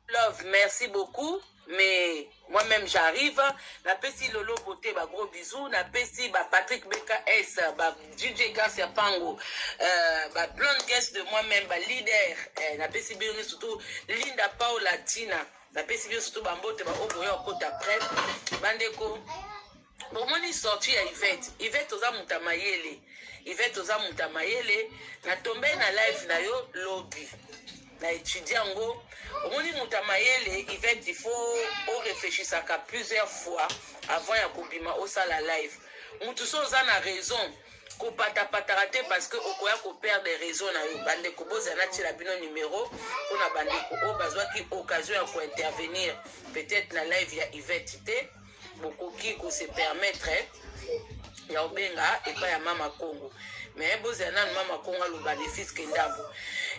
Love, merci beaucoup. Mais moi-même j'arrive. Napesi Lolo Beauté, ba gros bisous. Napesi ba Patrick BKS, ba DJ Garcia Pango, ba blonde guest de moi-même, ba leader. Napesi bino surtout Linda Paula Tina. Napesi bino surtout ba mbote ba oboyo kota près. Bandeko bomoni sortie ya Yvette. Yvette oza moto ya mayele. Yvette oza moto ya mayele. Na tombe na live na yo lobi. Na étudier yango. Omoni moto ya mayele Yvette, il faut orefléchisaka plusieurs fois avant ya kobima osala live. Moto so oza na raison kopatapataka te parce que okoya koperdre raison na yo. Bandeko bozala natiela bino numero mpona bandeko oyo bazwaki occasion ya kointervenir peut-être na live ya Yvette te, bokoki kose permettre ya obenga epai ya mama Kongo. Mais bozela nanu mama Kongo aloba ne fiske ndambo.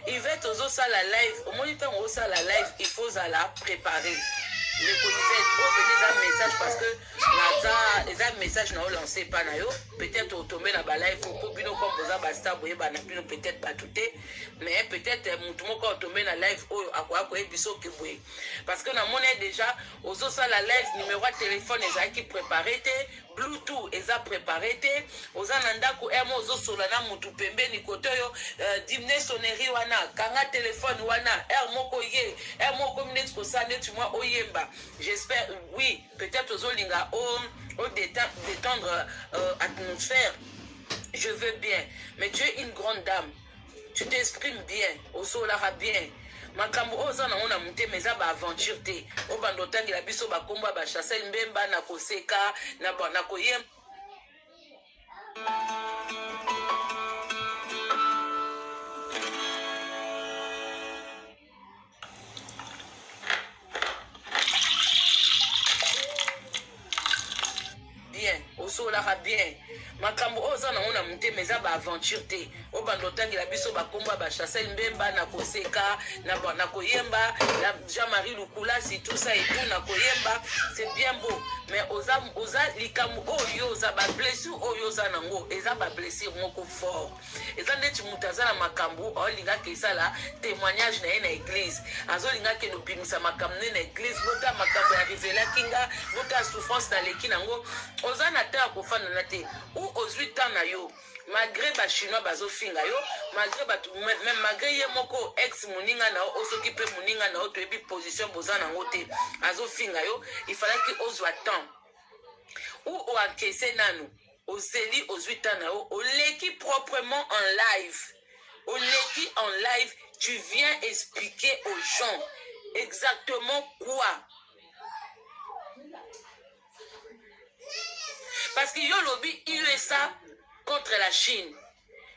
Yvette ozosala live, omoni ntango osala live il faut ozala préparé. Ndeko Yvette, oyo pene eza message parce que naza eza message na olance epa na yo. Peut-être otombe na balive po bino comme boza bastar boyeba na bino peut-être bato te, mais peut-être motu moko otombe na live oyo akoya koyebi soki boye parce que namoni déjà ozosala live, numéro ya telefone ezalaki préparé te, bluetooth eza préparé te, oza na ndako emo ozosola na motu pembeni kote oyo dimne sonnerie wana, kanga telefone wana heure moko ye heure moko komi neti kosala neti mwa oyemba. J'espère oui, peut-être ozolinga o détendre atmosphère, je veux bien, mais tu es une grande dame, tu t'exprimes bien, osolaka bien. Makambo oyo oza nango na motema eza baaventure te. Obanda otangela biso bakombo ya bachasel mbemba na koseka na koyemba. Bien, osolaka bien. Makambo oyo oza nango na motema eza baaventure te. Obanda otangela biso bakombo ya bachasel mbemba na koseka na koyemba na Jean-Marie Lukulasi, tout ça et tout na koyemba, c'est bien beau, mais oza, oza likambo oyo oza bablessure oyo oza nango eza bablessure moko fort. Eza neti moto aza na makambo aolingaka esala témoignage na ye na église, azolinga akende obimisa makambo ne na église. Bota makambo ya rivelaki nga, bota souffrance naleki nango. Oza na temps ya kofanda na te ou ozwi temps na yo malgré bachinois bazofinga yo, malgré bato, même malgré ye moko ex moninga na yo, osoki mpe moninga na yo toyebi position boza nango te, azofinga yo. Il fallaki ozwa temps ou oencaisse nanu, ozeli ozwi temps na yo, oleki proprement en live, oleki en live, tu viens expliquer aux gens exactement quoi, parce que yo lobi USA contre la Chine.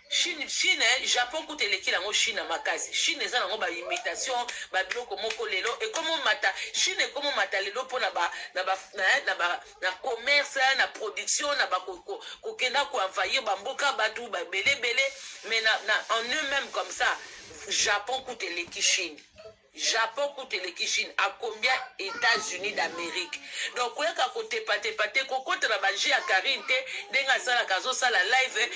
Chine, Chine, eh, Japon kuta eleki nango Chine na makasi. Chine eza nango ba imitation, ba biloko moko lelo ekomomata. Chine ekomomata lelo mpo na ba na ba na, na ba na commerce, na production, na ba kokenda ko envahir ba mboka bato ba belebele, mais na en eux-mêmes comme ça Japon kuta eleki Chine. Japon kuta eleki Chine à combien? États-Unis d'Amérique. Donc koyaka kotepatepa te, kokota na baje ya Karine te ndenge asalaka, azosala live,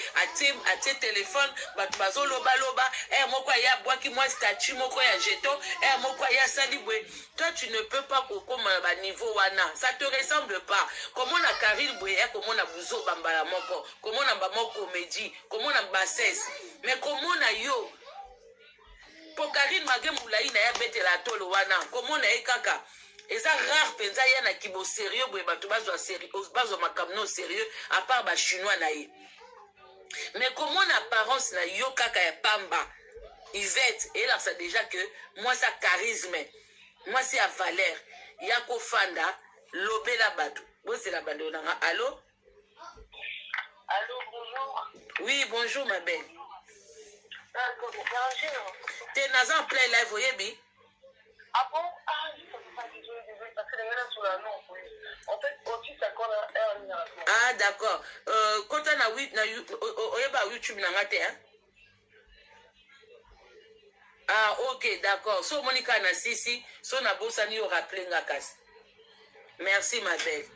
atie telefone, bato bazolobaloba ere moko aye abwaki mwa statut moko ya jeton, ere moko aye asali boye. Toi, tu ne peux pas kokóma na baniveau wana, ça te ressemble pas. Komona Karine boye ya komona buzoba mbala moko, komona bamo comédie, komona bassesse, mais komona yo po Karine malgré molai na ye abetela atolo wana, komona ye kaka eza rare mpenza ya na kibo sérieux boye, bato bazwa makambo no sérieux à part bachinois na ye. Mais komona apparence na yo kaka ya pamba, Yvette, eyelakisa déjà que mwasi ya charisme, mwasi ya valeur ya kofanda lobela bato. Bozela bandeko nanga. Allo? Allô, bonjour. Oui, bonjour ma belle. Ah, bonjour. Te, naza en plein live, oyebi. Ah bon? Ah, je savais pas, désolé, désolé, parce que les gars sur la non, oui. En fait, aussi, ça colle un. Ah d'accord, kota na na oyeba YouTube na nga te, hein? Ah ok, d'accord. So omoni kaka na sisi so nabosani yo, rappele nga kasi. Merci ma belle.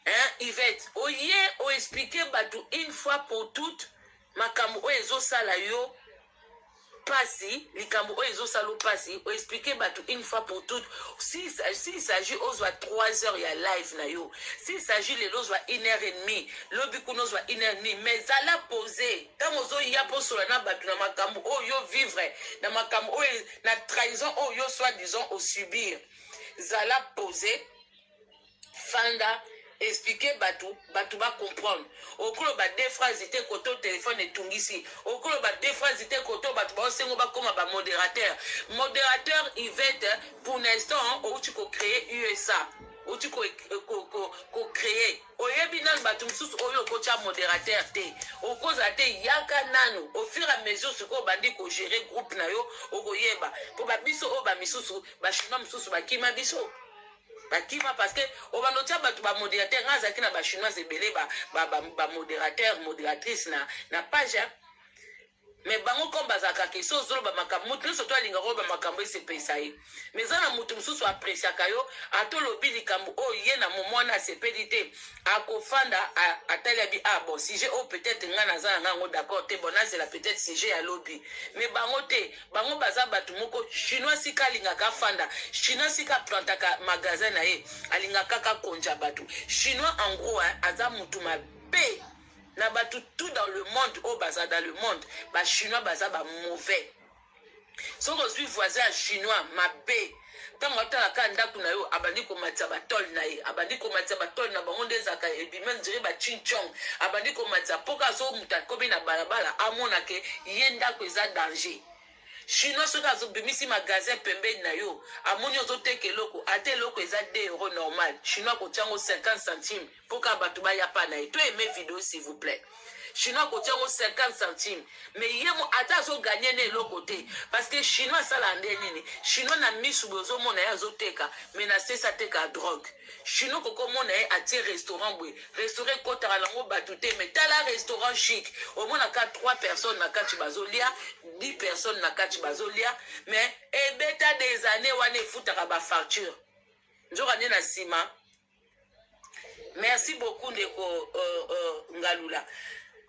Hein, Yvette, oye oexplike bato une fois pour toutes makambo oyo ezosala yo. pasi, likambo oyo ezosala yo pasi, oexplike bato une fois pour toutes. S'il si, s'agit ozwa 3 heures ya live na yo, s'il s'agit lelo ozwa 1 heure et demie, lobi kuna ozwa 1 heure et demie, mais zala pose ntango ozoya mpo osola na bato na makambo oyo yo vivre, na makambo oyo, na trahison oyo yo soi disant osubir. Zala pose, fanda, explique bato, bato bacomprendre. Okoloba deux phrases te koto telefone etungisi, okoloba deux phrases te koto bato baosengo bakóma bamodérateur. Modérateur Ivete, pour l'instant outi kocréer USA, outi kocréer, oyebi nanu bato mosusu oyo okotya modérateur te, okozala te. Yaka nanu au fur et à mesure. Sikoyo obandi kogérer groupe na yo, okoyeba mpo babiso oyo bamisusu, bachinois mosusu bakima biso, bakima parce que obanda otia bato bamodérateur. Ngai azalaki na bachinoise ebele, bamodérateur, modératrice na page, mais bango comme bazalaka ke so ozoloba makambo, motu nyonso to alingaka oloba makambo esepelisa ye, mais eza na motu mosusu apresiaka yo. Ata olobi likambo oyo ye na momo wana asepeli te, akofanda, atali, abi: "Ah bon, sujet oyo peut-être ngai naza na ngai yango d'accord te, bon, nazela peut-être sujet ya lobi." Mais bango te, bango baza bato moko. Chinois sika alingaka afanda, chinois sika aplantaka magasin na ye, alingaka kaka konja bato. Chinois en gros, hein, aza motu mabe na bato tout dans le monde. Oyo baza dans le monde, bachinois baza bamauvais. Soki ozwi voisin ya chinois mabe, ntango atalaka ndako na yo, abandi komatisa batole na ye, abandi komatisa batole na bango nde ezalaka ebima ndire bachinchong, abandi komatisa mpoka azomuta akomi na balabala, amonake ye ndako eza danger. Chinois soki azobimisi magasin pembeni na yo, amoni ozoteka eloko, ata eloko eza 2 euro normal, chinois akotiango 50 centime mpo kaka bato baya pa na ye. To aime vidéo, s'il vous plaît. Chinois akotiango 50 centime, mais ye mo ata azoganye na eloko te, parce que chinois asala nde nini? Chinois na misu boye ozomona ye azoteka, mais na sesi ateka drogue. Chinois kokomona ye atie restaurant boye, restaurant ekɔtaka nango bato te, mais tala restaurant chic, omonaka 3 personnes na kati bazolia, 10 personnes na kati bazolia, mais ebeta des années wana efutaka bafacture. Nzoka nde na nsima. Merci beaucoup, ndeko Ngalula.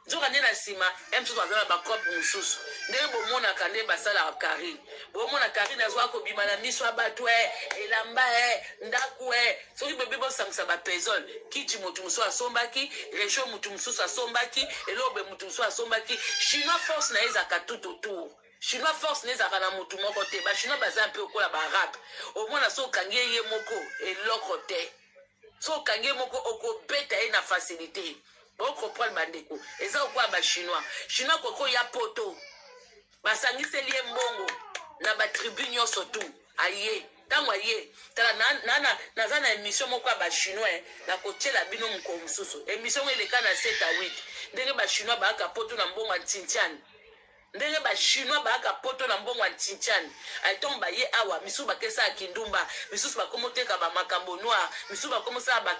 Nzoka nde na nsima ye mosusu aza na bacope mosusu. Ndenge bomonaka nde basalaka Karine, bomona Karine azwaka kobima na miso ya bato, e elamba, e ndako, e soki bobi bosangisa bapesole, kiti motu mosusu asombaki, réchaud motu mosusu asombaki, eloko boye motu mosusu asombaki. Chinois force na ye ezalaka tout autour. Chinois force na ezalaka na motu moko te. Bachinois baza mpe okola barabe. Omona so okangi ye moko, eloko te. So okangi ye moko, okobeta ye na facilité. Bocomprendre, bandeko, eza okoya bachinois. Chinois koko ya poto, basangiseli ye mbongo na batribu nyonso tu, aye. Ntango aye, tala, naza na émission moko ya bachinois, nakotiela bino mokolo mosusu. Émission ngo eleka na 7 a 8, ndenge bachinois bayaka poto na mbongo ya ntintiane, ndenge bachinois bayaka poto na mbongo ya ntintiane. Ntongo baye awa, misusu bakesaka kindumba, misusu bakomoteka bamakambo noir, misusu bakomosala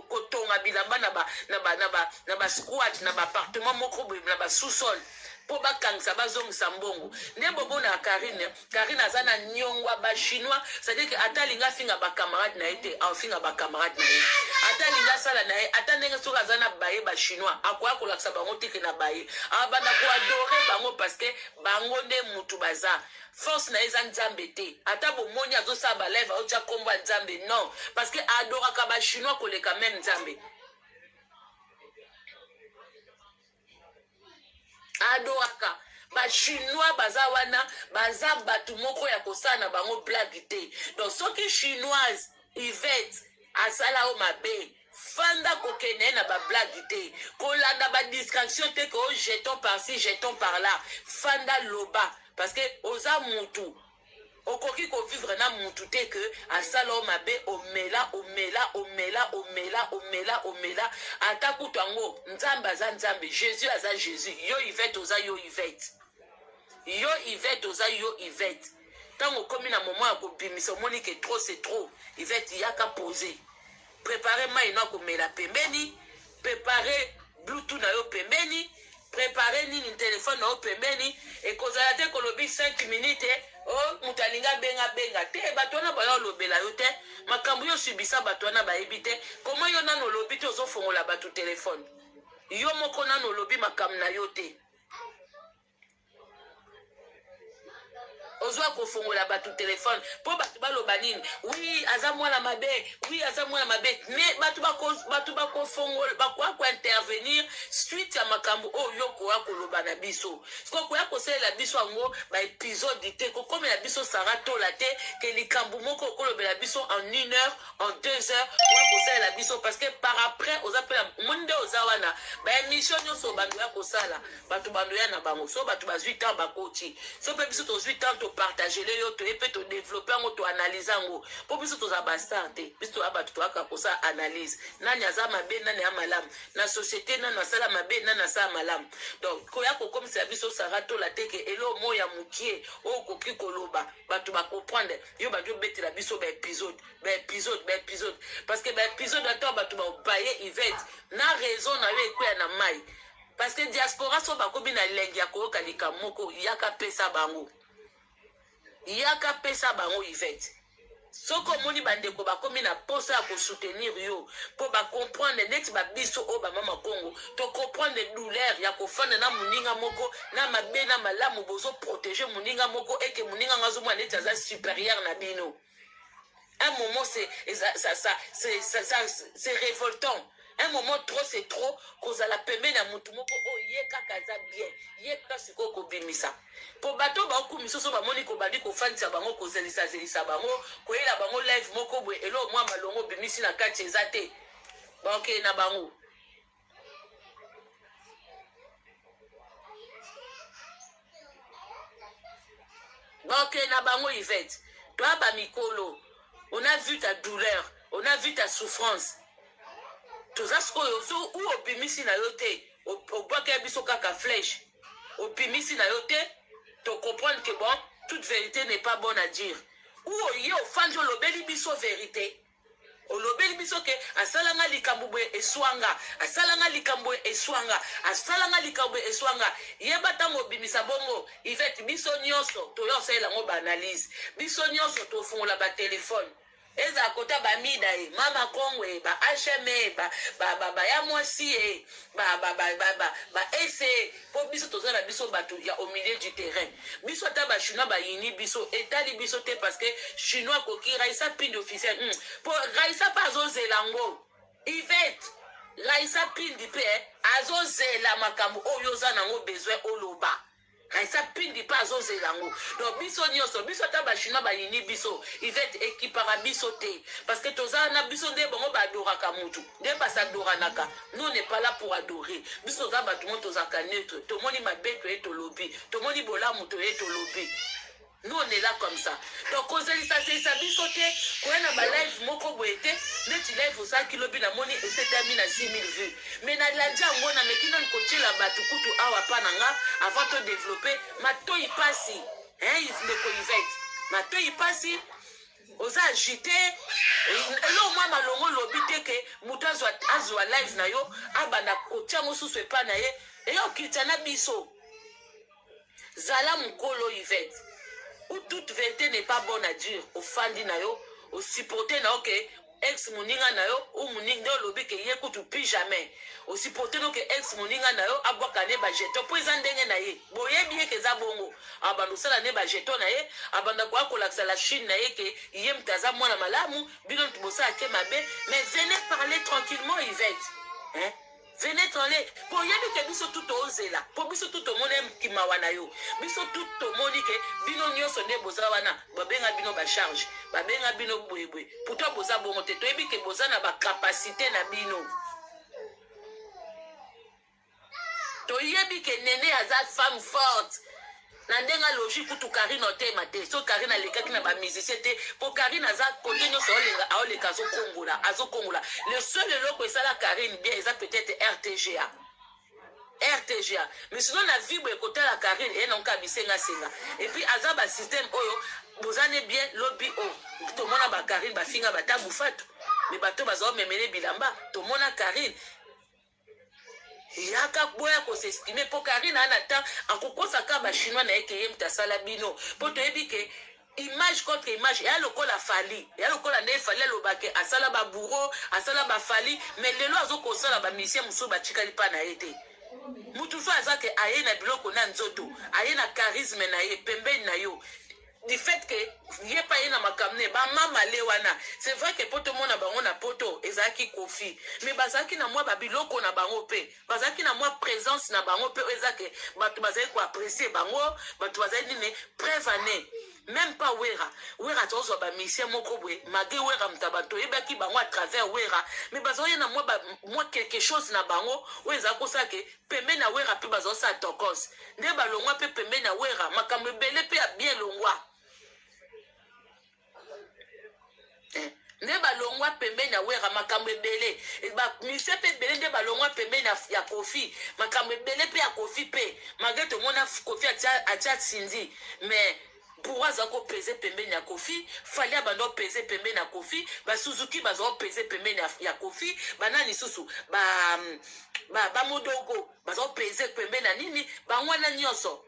kotonga bilamba na basquat, na baappartement moko boye, na basous-sol, mpo bakangisa, bazongisa mbongo. Nde bomonaka Karine. Karine aza na nyongo ya bachinois, c'est-à-dire ke ata alingi afinga bacamarade na ye te, afinga bacamarade na ye. Ata alingi asala na ye, ata ndenge soki aza na baye bachinois, akoya kolakisa bango teke na baye, abanda koadorer bango, parce que bango nde mutu baza force na ye. Eza nzambe te. Ata bomoni azosala balive, aotya nkombo ya nzambe, non, parce que adoraka bachinois koleka même nzambe. Adoraka bachinois. Baza wana, baza bato moko ya kosala na bango blague te. Donc soki chinoise Ivete asala yo mabe, fanda, kokende ye na bablague te, kolanda badistraction te, ke o jeton par-ci, jeton par là. Fanda, loba, parce que oza mutu, okoki kovivre na mutu te ke asala yo mabe, omela, omela, omela, omela, omela, omela. Ata kutu yango, nzambe aza nzambe, Jésus aza Jésus. Yo Ivete oza yo Ivete, yo Ivete oza yo Ivete. Ntango okomi na moment ya kobimisa, omoni ke trop c'est trop, Ivete, yaka pose, prépare mai no akomela pembeni, prépare bluetooth na yo pembeni, prépare nini, telefone na yo pembeni. Ekozala te kolobi 5 minutes o moto alingi abenga, benga te. Bato wana baya olobela yo te makambo yo osubisa. Bato wana bayebi te koma yo nano olobi te. Ozofongola bato telefone, yo moko nano olobi makambo na yo te. Ozwa kofongola bato telefone mpo bato baloba nini? Oui, aza mwana mabe, oui, aza mwana mabe. Mais bato bato bakofongola, bakoya kointervenir suite ya makambo oyo yo koya koloba na biso. Sikoyo koya kosalela biso yango baépisode te, kokomela biso Sara Tola te, ke likambo moko okolobela biso en une heure, en 2 heures, oya kosalela biso, parce que par après oza mpe omoni nde oza wana. Baémission nyonso bando ya kosala, bato bando ya na bango, so bato bazwi temps bakoti, so mpe biso tozwi temps, topartagele yo, toye mpe todéveloppe yango, toanalyse yango, mpo biso toza bastar te. Biso toya bato toyaka kosala analyse: nani aza mabe, nani ya malamu na société, nani asala mabe, nani asala malamu. Donc koya kokomisela biso Sara Tola te, ke elo mo ya mokie oyo okoki koloba, bato bacomprendre yo, bandi obetela biso baépisode, baépisode, baépisode, parce que baépisode ata bato babaye Ivete na raison na yo ekweya na mai, parce que diaspora so bakomi na elengi ya koyoka likambo moko, yaka pesa bango, yaka pesa bango. Ivete, soki omoni bandeko bakomi na posa ya kosoutenir yo mpo bacomprendre neti babiso oyo bamama Kongo, tocomprendre douleur ya kofanda na moninga moko na mabe na malamu, bozoprotéger moninga moko eke moninga ngo azomona neti aza supérieur na bino. Un moment, c'est ça, ça, ça, ça, ça, c'est révoltant. Un moment, trop c'est trop. Kozala pembeni ya motu moko oyo ye kaka aza bien, ye kaka sikoyo kobimisa mpo bato baokumisa so bamoni kobandi kofandisa bango, kozelisazelisa bango, koyela bango live moko boye, eloko mwa malongo obimisi na kati eza te, baokende na bango. Bakende na bango. Ivete, toya bamikolo, on a vu ta douleur, on a vu ta souffrance. Toza sikoyo so u obimisi na yo te, obwaki ya biso kaka flèche, obimisi na yo te, tocomprendre que bon, toute vérité n'est pas bonne à dire. Ou oye ofandi, olobeli biso vérité, olobeli biso ke asalanga likambo boye eswanga, asalanga likambo boye eswanga, asalanga likambo boye eswanga. Yeba ntango obimisa bongo, Ivete, biso nyonso toya osalela yango baanalyse, biso nyonso tofungola batelefone, ezala kota bamida ye mama Kongo ye, ba hm ye, baya mwasi ye, ba ese, mpo biso toza na biso bato ya au milieu du terrain. Biso ata bachinois bayini biso, etali biso te, parce que Chinois akoki Raisa Pinde officiel, mpo Raisa mpe azozela yango. Ivete, Raisa Pindi mpe azozela makambo oyo oza nango besoin oloba. Raisa Pindi mpe azozela yango. Donc biso nyonso, biso ata bachinois bayini biso, Ivete, ekipaka biso te, parce que toza na biso nde bango baadoraka mutu nde basadoranaka. Nous, on n'est pas là pour adorer. Biso toza bato mo tozalaka neutre. Tomoni mabe, toye tolobi, tomoni bolamu, toye tolobi. Nous, on est là comme ça. Donc kozelisazelisa biso te, koya na balive moko boye te, neti live osalaki lobi, namoni esetami na 6000 vues, mais nalandi yango, nameki nani kotiela bato kutu awa pa na nga avant todéveloppe. Matoi pasi, hein, ndeko Ivete, matoi pasi, oza agité. Eloko mwa malongo olobi te ke moto azwa live na yo, abanda kotia mosusu epai na ye, eyo okita na biso. Zala mokolo, Ivete, ou toute vérité n'est pas bonne à dire. Ofandi na yo, osupporte na yo ke ex moninga na yo ou moninga nde olobi ke ye kutu plus jamais. Osupporte no ke ex moninga na yo abwaka ne bajeton, mpo eza ndenge na ye, boyebi ye ke eza bongo, abanda kosala ne bajeton na ye, abanda koya kolakisa la Chine na ye ke ye moto aza mwana malamu, bino moto bosala ke mabe. Mais venez parler tranquillement, Ivete, hein? Venez tranle, mpo oyebi ke biso tu tozela, mpo biso tu tomoni kimawa na yo, biso tu tomoni ke bino nyonso nde boza wana, babenga bino bacharge, babenga bino boyeboye. Pourtant boza bongo te, toyebi ke boza na bacapacité na bino. Toyebi ke Nene aza femme forte na ndenge alogi kutu Karine otema te. So Karine alekaki na bamusicien te, mpo Karine aza kote nyonso aolenga, aoleka, azokongola, azokongola. Le seul eloko esala Karine bien eza peut-être RTGA, RTGA, mais sinon na vie boye kotala Karine eye nango kaka bisengasenga. Et puis aza basystème oyo boza ne bien lobi o tomona bakarine bafinga batabu fatu, mais bato baza omemele bilamba. Tomona Karine yaka boya kos'exprimer, mpo Karine aa na temps akokosa kaka bachinois na ye ke ye moto asala bino, mpo toyebi ke image contre image eya lokola Fally, eya lokola nde Fally alobake asala babourreau, asala bafali, mais lelo azokosala bamusicien mosusu batikali mpa na ye te. Mutu so aza ke aye na biloko na nzoto, aye na charisme na ye pembeni na yo. Du fait que ye pa ye na makambo ne bamamale wana, c'est vrai que po tomona bango na poto ezalaki Kofi, mais bazalaki na mwa babiloko na bango mpe bazalaki na mwa présence na bango mpe oyo eza ke bato bazali koapprécier bango, bato bazali nini. Preuve ane, même pas Wera. Wera tozwa bamusicien moko boye mage Wera moto bato oyebaki bango à travers Wera, mais bazoye na mwa quelque chose na bango oyo ezala kosala ke pembeni na Wera mpe bazosala tokos. Nde balongwa mpe pembeni na Wera, makambo ebele mpe ya bien longwa. Nde balongwa pembeni ya Wera, makambo ebele, bamusicien mpe ebele nde balongwa pembeni ya Kofi, makambo ebele mpe ya Kofi mpe malgré tomona Kofi atia Cindy, mais pourquoi aza kopese pembeni ya Kofi? Fally abanda opese pembeni ya Kofi, basuzuki baza opese pembeni ya Kofi, banani lisusu, bamodogo baza opese pembeni ya nini. Bango wana nyonso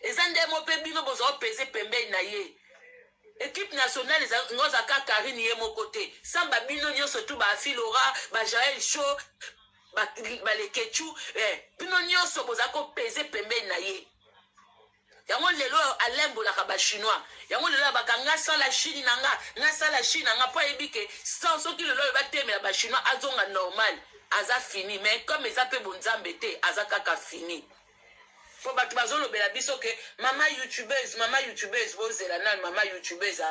eza ndemo mpe bino boza opese pembeni na ye. Équipe nationale ngo azaka Karine ye moko te, samba bino nyonso tu, bafilora, bajael Show, balekechu, bino nyonso boza kopese pembeni na ye. Yango lelo alembolaka bachinois, yango lelo abaka nga sala Chine na nga, nga sala Chine na nga, mpo ayebi ke sans soki lelo oyo batemela bachinois, azonga normal, aza fini. Mais comme eza mpe bonzambe te, aza kaka fini, mpo bato bazolobela biso ke mama youtubeuse, mama youtubeuse. Bozela nani mama youtubeuse?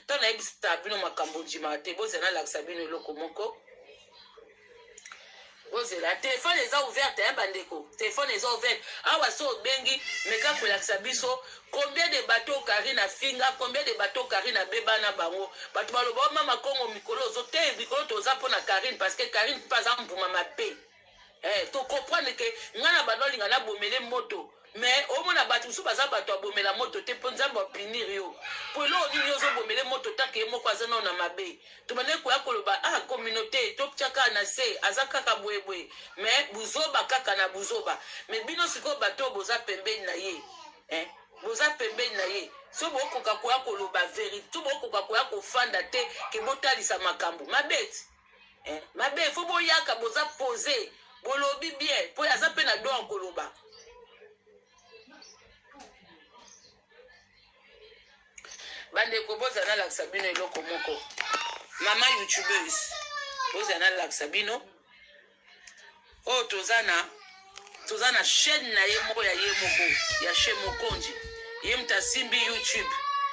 Ntango nayebisaka bino makambo ndimaka te. Bozela nalakisa bino eloko moko. Bozela, telefone eza ouverte ya bandeko, telefone eza ouverte awa. So obengi, meka kolakisa biso combien de bateau Karine afinga, combien de bateau Karine abeba na bango. Bato baloba o mama Kongo mikolo ozo te, mikolo toza mpona Karine, parce que Karine mpe aza mbuma mabe. Tocomprendre ke ngai na bando olinga nabomele moto, mais omona bato mosusu baza bato abomela moto te, mpo Nzambe apunir yo. Mpo eloko nini ozobomele moto take ye moko aza nao na mabe? Tobandeki koya koloba, ah, communauté totia kaka na se, aza kaka boyeboye, mais buzoba kaka na buzoba. Mais bino sikoyo bato oyo boza pembeni na ye, eh? Boza pembeni na ye, so bokoka koya koloba vérité, so bokoka koya kofanda te ke botalisa makambo mabe ti, eh? Mabe fo boyaka, boza pose, bolobi bien, mpo aza mpe na don koloba. Bandeko, boza nalakisa bino eloko moko. Mama youtubeuse, boza nalakisa bino oyo toza na chaîne na ye moko, ya ye moko, ya chez mokonzi. Ye moto asimbi YouTube,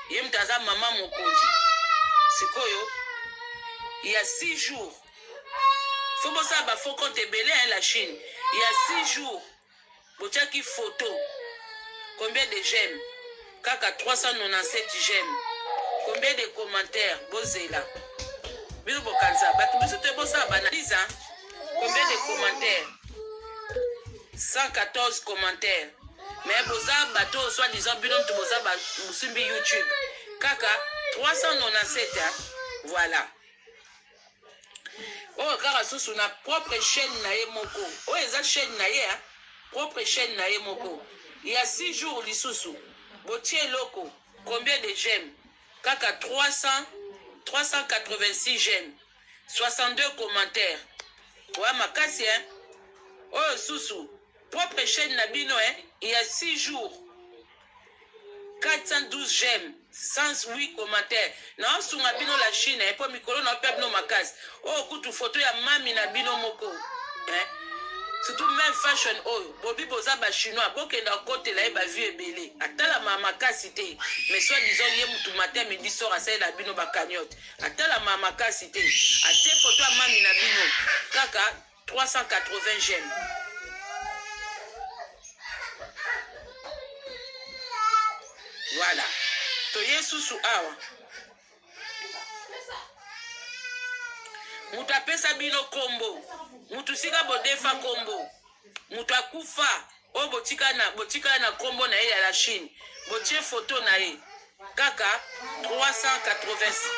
ye moto aza mama mokonzi. Sikoyo ya 6 jours, fo bosala bafaux compte ebele ya la Chine. Ya 6 jours botiaki photo, combien de j'aime? Kaka 397 j'aime. Combien de commentaires? Bozela, bino bokanisa bato biso te, bosala baanalyse. Combien de commentaires? 114 commentaires. Mais boza bato oyo soi disant bino mutu boza bosimbi YouTube, kaka 397, hein? Voilà, oyo kaka susu na propre chaîne na ye moko, oyo eza chaîne na ye, hein? Propre chaîne na ye moko, ya 6 jours lisusu botie eloko, combien de j'aime? Kaka 300, 386 j'aime, 62 commentaires. Oya makasi, hein? Oyo susu propre chaîne na bino, hein? Il y a 6 jours, 412 j'aime, 108 commentaires. Naosunga bino la Chine mpo mikolo naopia bino makasi. Oyo kutu foto ya mami na bino moko, hein? Surtout même fashion oyo bobi, boza bachinois, bokenda kokotela ye bavue ebele, atalama makasi te. Mais soi disant ye mutu matin midi soir asalela bino bacagnotte, atalama makasi te, atie foto ya mami na bino, kaka 380 j'aime. Voilà, toye susu awa. Moto apesa bino kombo, moto sika bodefa kombo, moto akufa oyo botikala na kombo na ye ya la Chine, botie foto na ye, kaka 380,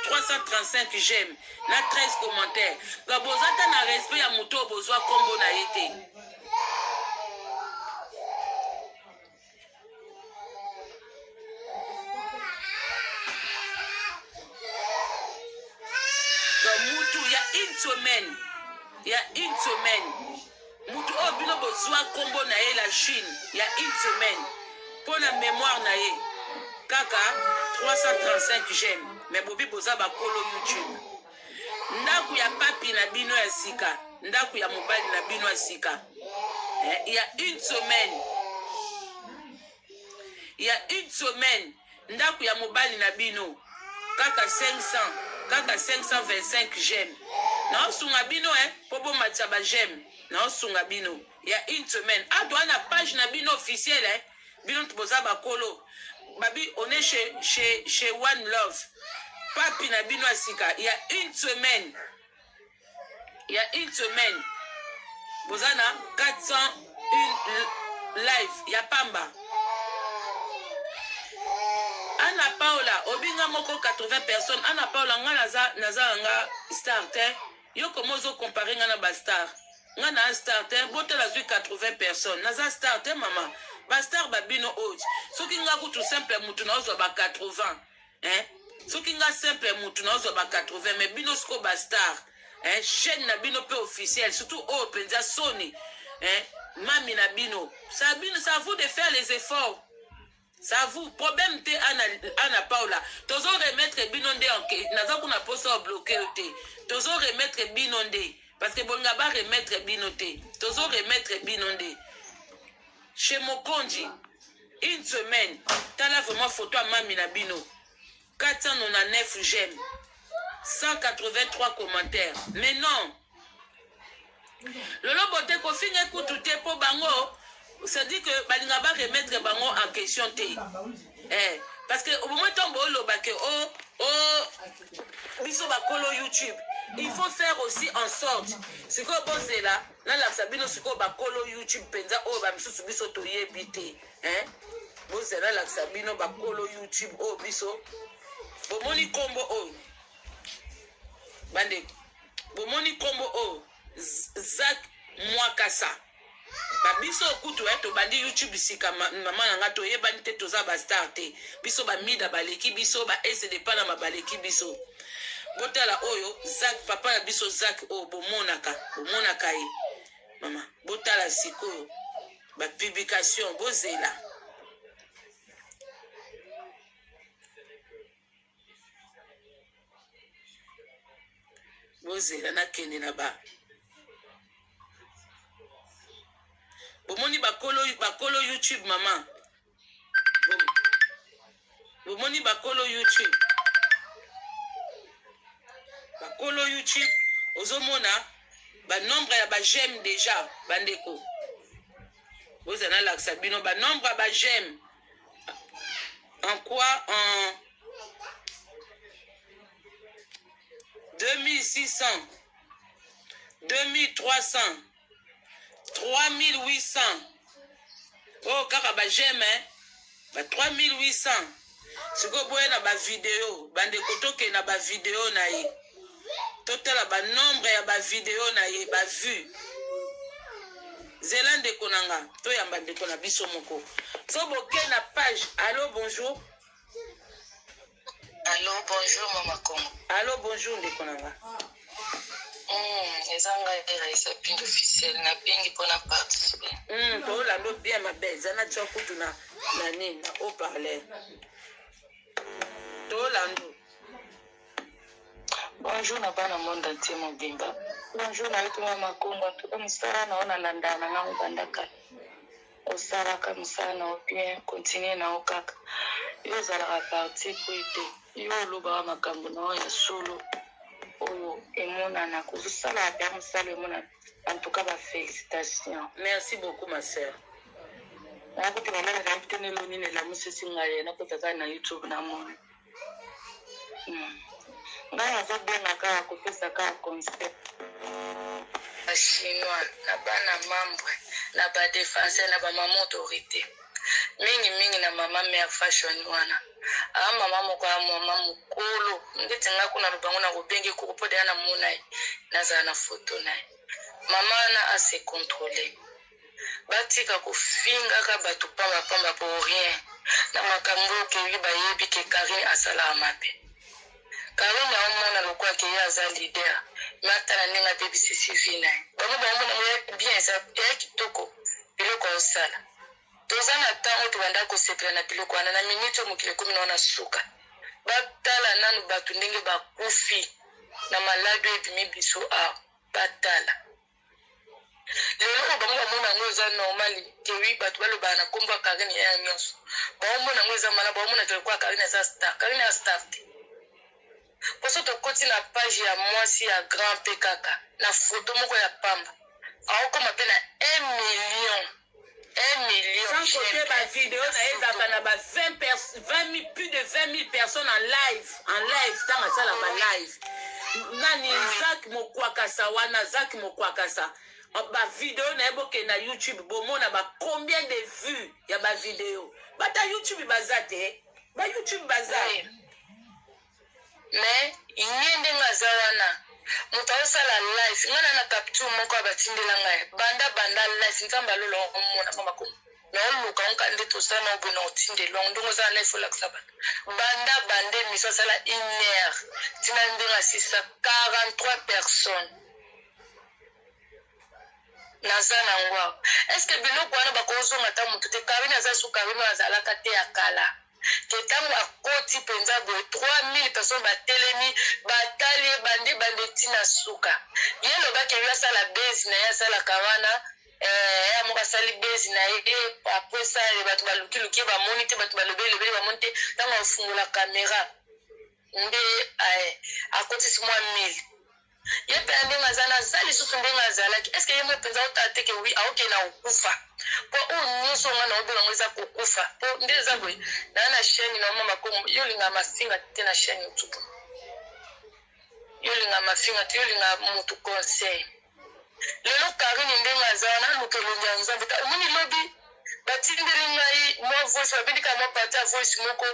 335 j'aime na 13 commentaires. Donc boza ta na respect ya moto oyo bozwa kombo na ye te. Donc mutu ya une semaine, ya une semaine, mutu oyo bino bozwa nkombo na ye la Chine, ya une semaine, mpo na mémoire na ye, kaka. 335 j'aime. Mais bobi boza bakolo YouTube. Ndako ya papi na bino ya sika, ndako ya mobali na bino ya sika. Eh, il y a une semaine. Il y a une semaine, ndako ya mobali na bino kaka 500, kaka 525 j'aime. Naosunga bino eh, po bomatisa ba j'aime. Naosunga bino. Il y a une semaine. Ah, doit na page na bino officielle eh. Bino boza bakolo. Babi, on est chez One Love. Papi na bino ya sika. Il y a une semaine. Il y a une semaine. Boza na 401 live ya pamba. Anna Paola, obinga moko 80 personnes. Anna Paola, nga naza nga star te. Yo komo ozo comparer nga na ba star. Nga na star te, botala zwi 80 personnes. Naza star te mama. Ba star ba bino oyo. Soki nga kutu simple mutu na ozwa ba 80. Hein? Soki nga simple mutu na ozwa ba 80, mais bino siko ba star. Hein? Chaîne na bino pe officielle, surtout oyo penza Sony. Hein? Mami na bino. Ça bino, ça vous de faire les efforts. Ça vous problème te Anna Paula. Tozo remettre bino nde en naza kuna poso bloquer te. Tozo remettre bino nde parce que bolinga ba remettre bino te. Tozo remettre bino nde. Chez Mokonji une semaine tala vraiment photo ya mami na bino 499 j'aime 183 commentaires. Mais non. Lolo bote kofinga kutu te po bango, c'est-à-dire que balinga ba remettre bango en question te. Eh, parce que au moment où boloba que oh oh biso bakolo YouTube, il faut faire aussi en sorte sikoyo bozela nalakisa bino sikoyo bakolo YouTube penza oyo ba misusu biso toyebi te. Hein? Bozela nalakisa bino bakolo YouTube oyo biso bomoni kombo oyo bandeko, bomoni kombo oyo Zach Mwakasa. Ba biso kutu eh, tobandi YouTube sika mama na nga toyebani te, toza ba star te. Biso ba mida baleki biso, ba SD Panama baleki biso. Botala oyo Zach, papa na biso Zach oyo bomonaka, bomonaka ye. Mama, botala sikoyo ba publication bozela. Bozela nakende na ba bomoni bakolo YouTube mama. Bomoni bakolo YouTube. Bakolo YouTube ozomona ba nombre ya ba j'aime déjà bandeko. Bozela nalakisa bino ba nombre ya ba j'aime. En quoi? En 2600, 2300, 3800. Oh, kaka ba j'aime, hein? Ba 3800. Sikoyo boya na ba vidéo, bandeko toke na ba vidéo na ye. Totala ba nombre ya ba vidéo na ye, ba vue. Zela ndeko na nga, toyamba ndeko na biso moko. So boke na page. Allô, bonjour. Allô, bonjour mama Congo. Allô, bonjour ndeko na nga. Eza ngai Raissa Pindo officiel, nabengi mpona participer. Tolando bien ma belle, zana tia kutu na na nini na haut-parleur. Tolando. Bonjour na bana monde entier mobimba. Bonjour na yo mama Congo, en tout cas mosala na yo nalandaka na ngango banda kala. Osalaka mosala na yo bien, continue na yo kaka. Yo ozalaka parti po ete yo olobaka makambo na yo ya solo oyo emonana, kozosala ya mosala emonana. En tout cas ba félicitations. Merci beaucoup ma sœur. Nakuti balala na te nelo nini elamusisi ngai nakota kaka na YouTube namoni. Ngai nazobenga kaka kopesa kaka conseil. Ba chinois na bana membre na ba défenseur na ba mama autorité mingi mingi na mama mère fashion wana. Ah mama moko ya mama mokolo ndeti nga kuna lobango na kobengi koko po deya na mona ye nazala na photo na ye. Mama wana a se contrôler. Batika kofingaka bato pamba pamba pour rien. Na makambo oyo kewi bayebi ke Karine asalaka mabe. Karine aomona lokola ke ye aza leader, mais atala ndenge abebisi CV na ye. Bango baomona ye bien, eza ya kitoko biloko aosala. Toza na ntango tobanda kosepela na biloko wana na minute oyo mokili ekomi na wana suka. Batala nanu bato ndenge bakufi na maladi oyo ebimi biso awa. Batala lelo oyo bango bamona yango eza normal ke wi bato balobaka na nkombo ya Karine ya nyonso, baomona yango eza malamu, baomona ke lokola Karine aza star. Karine aza star te. Poso tokoti na page ya mwasi ya grand mpe kaka na foto moko ya pamba aokoma mpe na 1 million, 1 million. Sans compter ba vidéo na ye ezalaka na ba 20 000, plus de 20 000 personnes en live, en live ntango asala ba live. Nani, Zak Mokwakasa wana, Zak Mokwakasa, bavideo na ye, bokende na YouTube, bomona ba combien de vues ya bavideo. Bata YouTube baza te, ba YouTube baza. Mais ye ndenge aza wana, moto aosala live, ngai na na capture moko ya batindela ngai banda banda live. Nzambe alola, omona mama komo naoluka onka nde toza na oboye na otindela yango ndenge oza na live, olakisa bato banda banda émission, asala une heure ntina ndenge asisa 43 personnes. Naza nango awa. Est-ce biloko wana bakozonga ata motu te? Karine aza su Karine oyo azalaka te ya kala ke ntango akoti mpenza boye, 3000 personnes batelemi, batali ye bande bande ntina suka. Ye lobaki ye asala base na ye, asalaka wana ya moko, asali base na ye. Après ça, bato balukiluki ye, bamoni te, bato balobi elobeli, bamoni te. Ntango afungola caméra nde akotisi mwa 1000. Ye mpe ndenge aza na aza lisusu ndenge azalaki. Est-ce ye mo mpenza otala te ke wi aokende na kokufa? Mpo oyo nyonso nga na obenga yango eza kokufa. Mpo nde eza boye, naa na chaîne na mama Kongo, yo olingaka mafinga te na chaîne YouTube, yo olingaka mafinga te, yo olingaka motu conseil. Lelo Karine ndenge aza wana, aluka elongi ya Nzambe. Ta omoni, lobi batindeli ngai mwa voice, babendika mwa partie ya voice moko.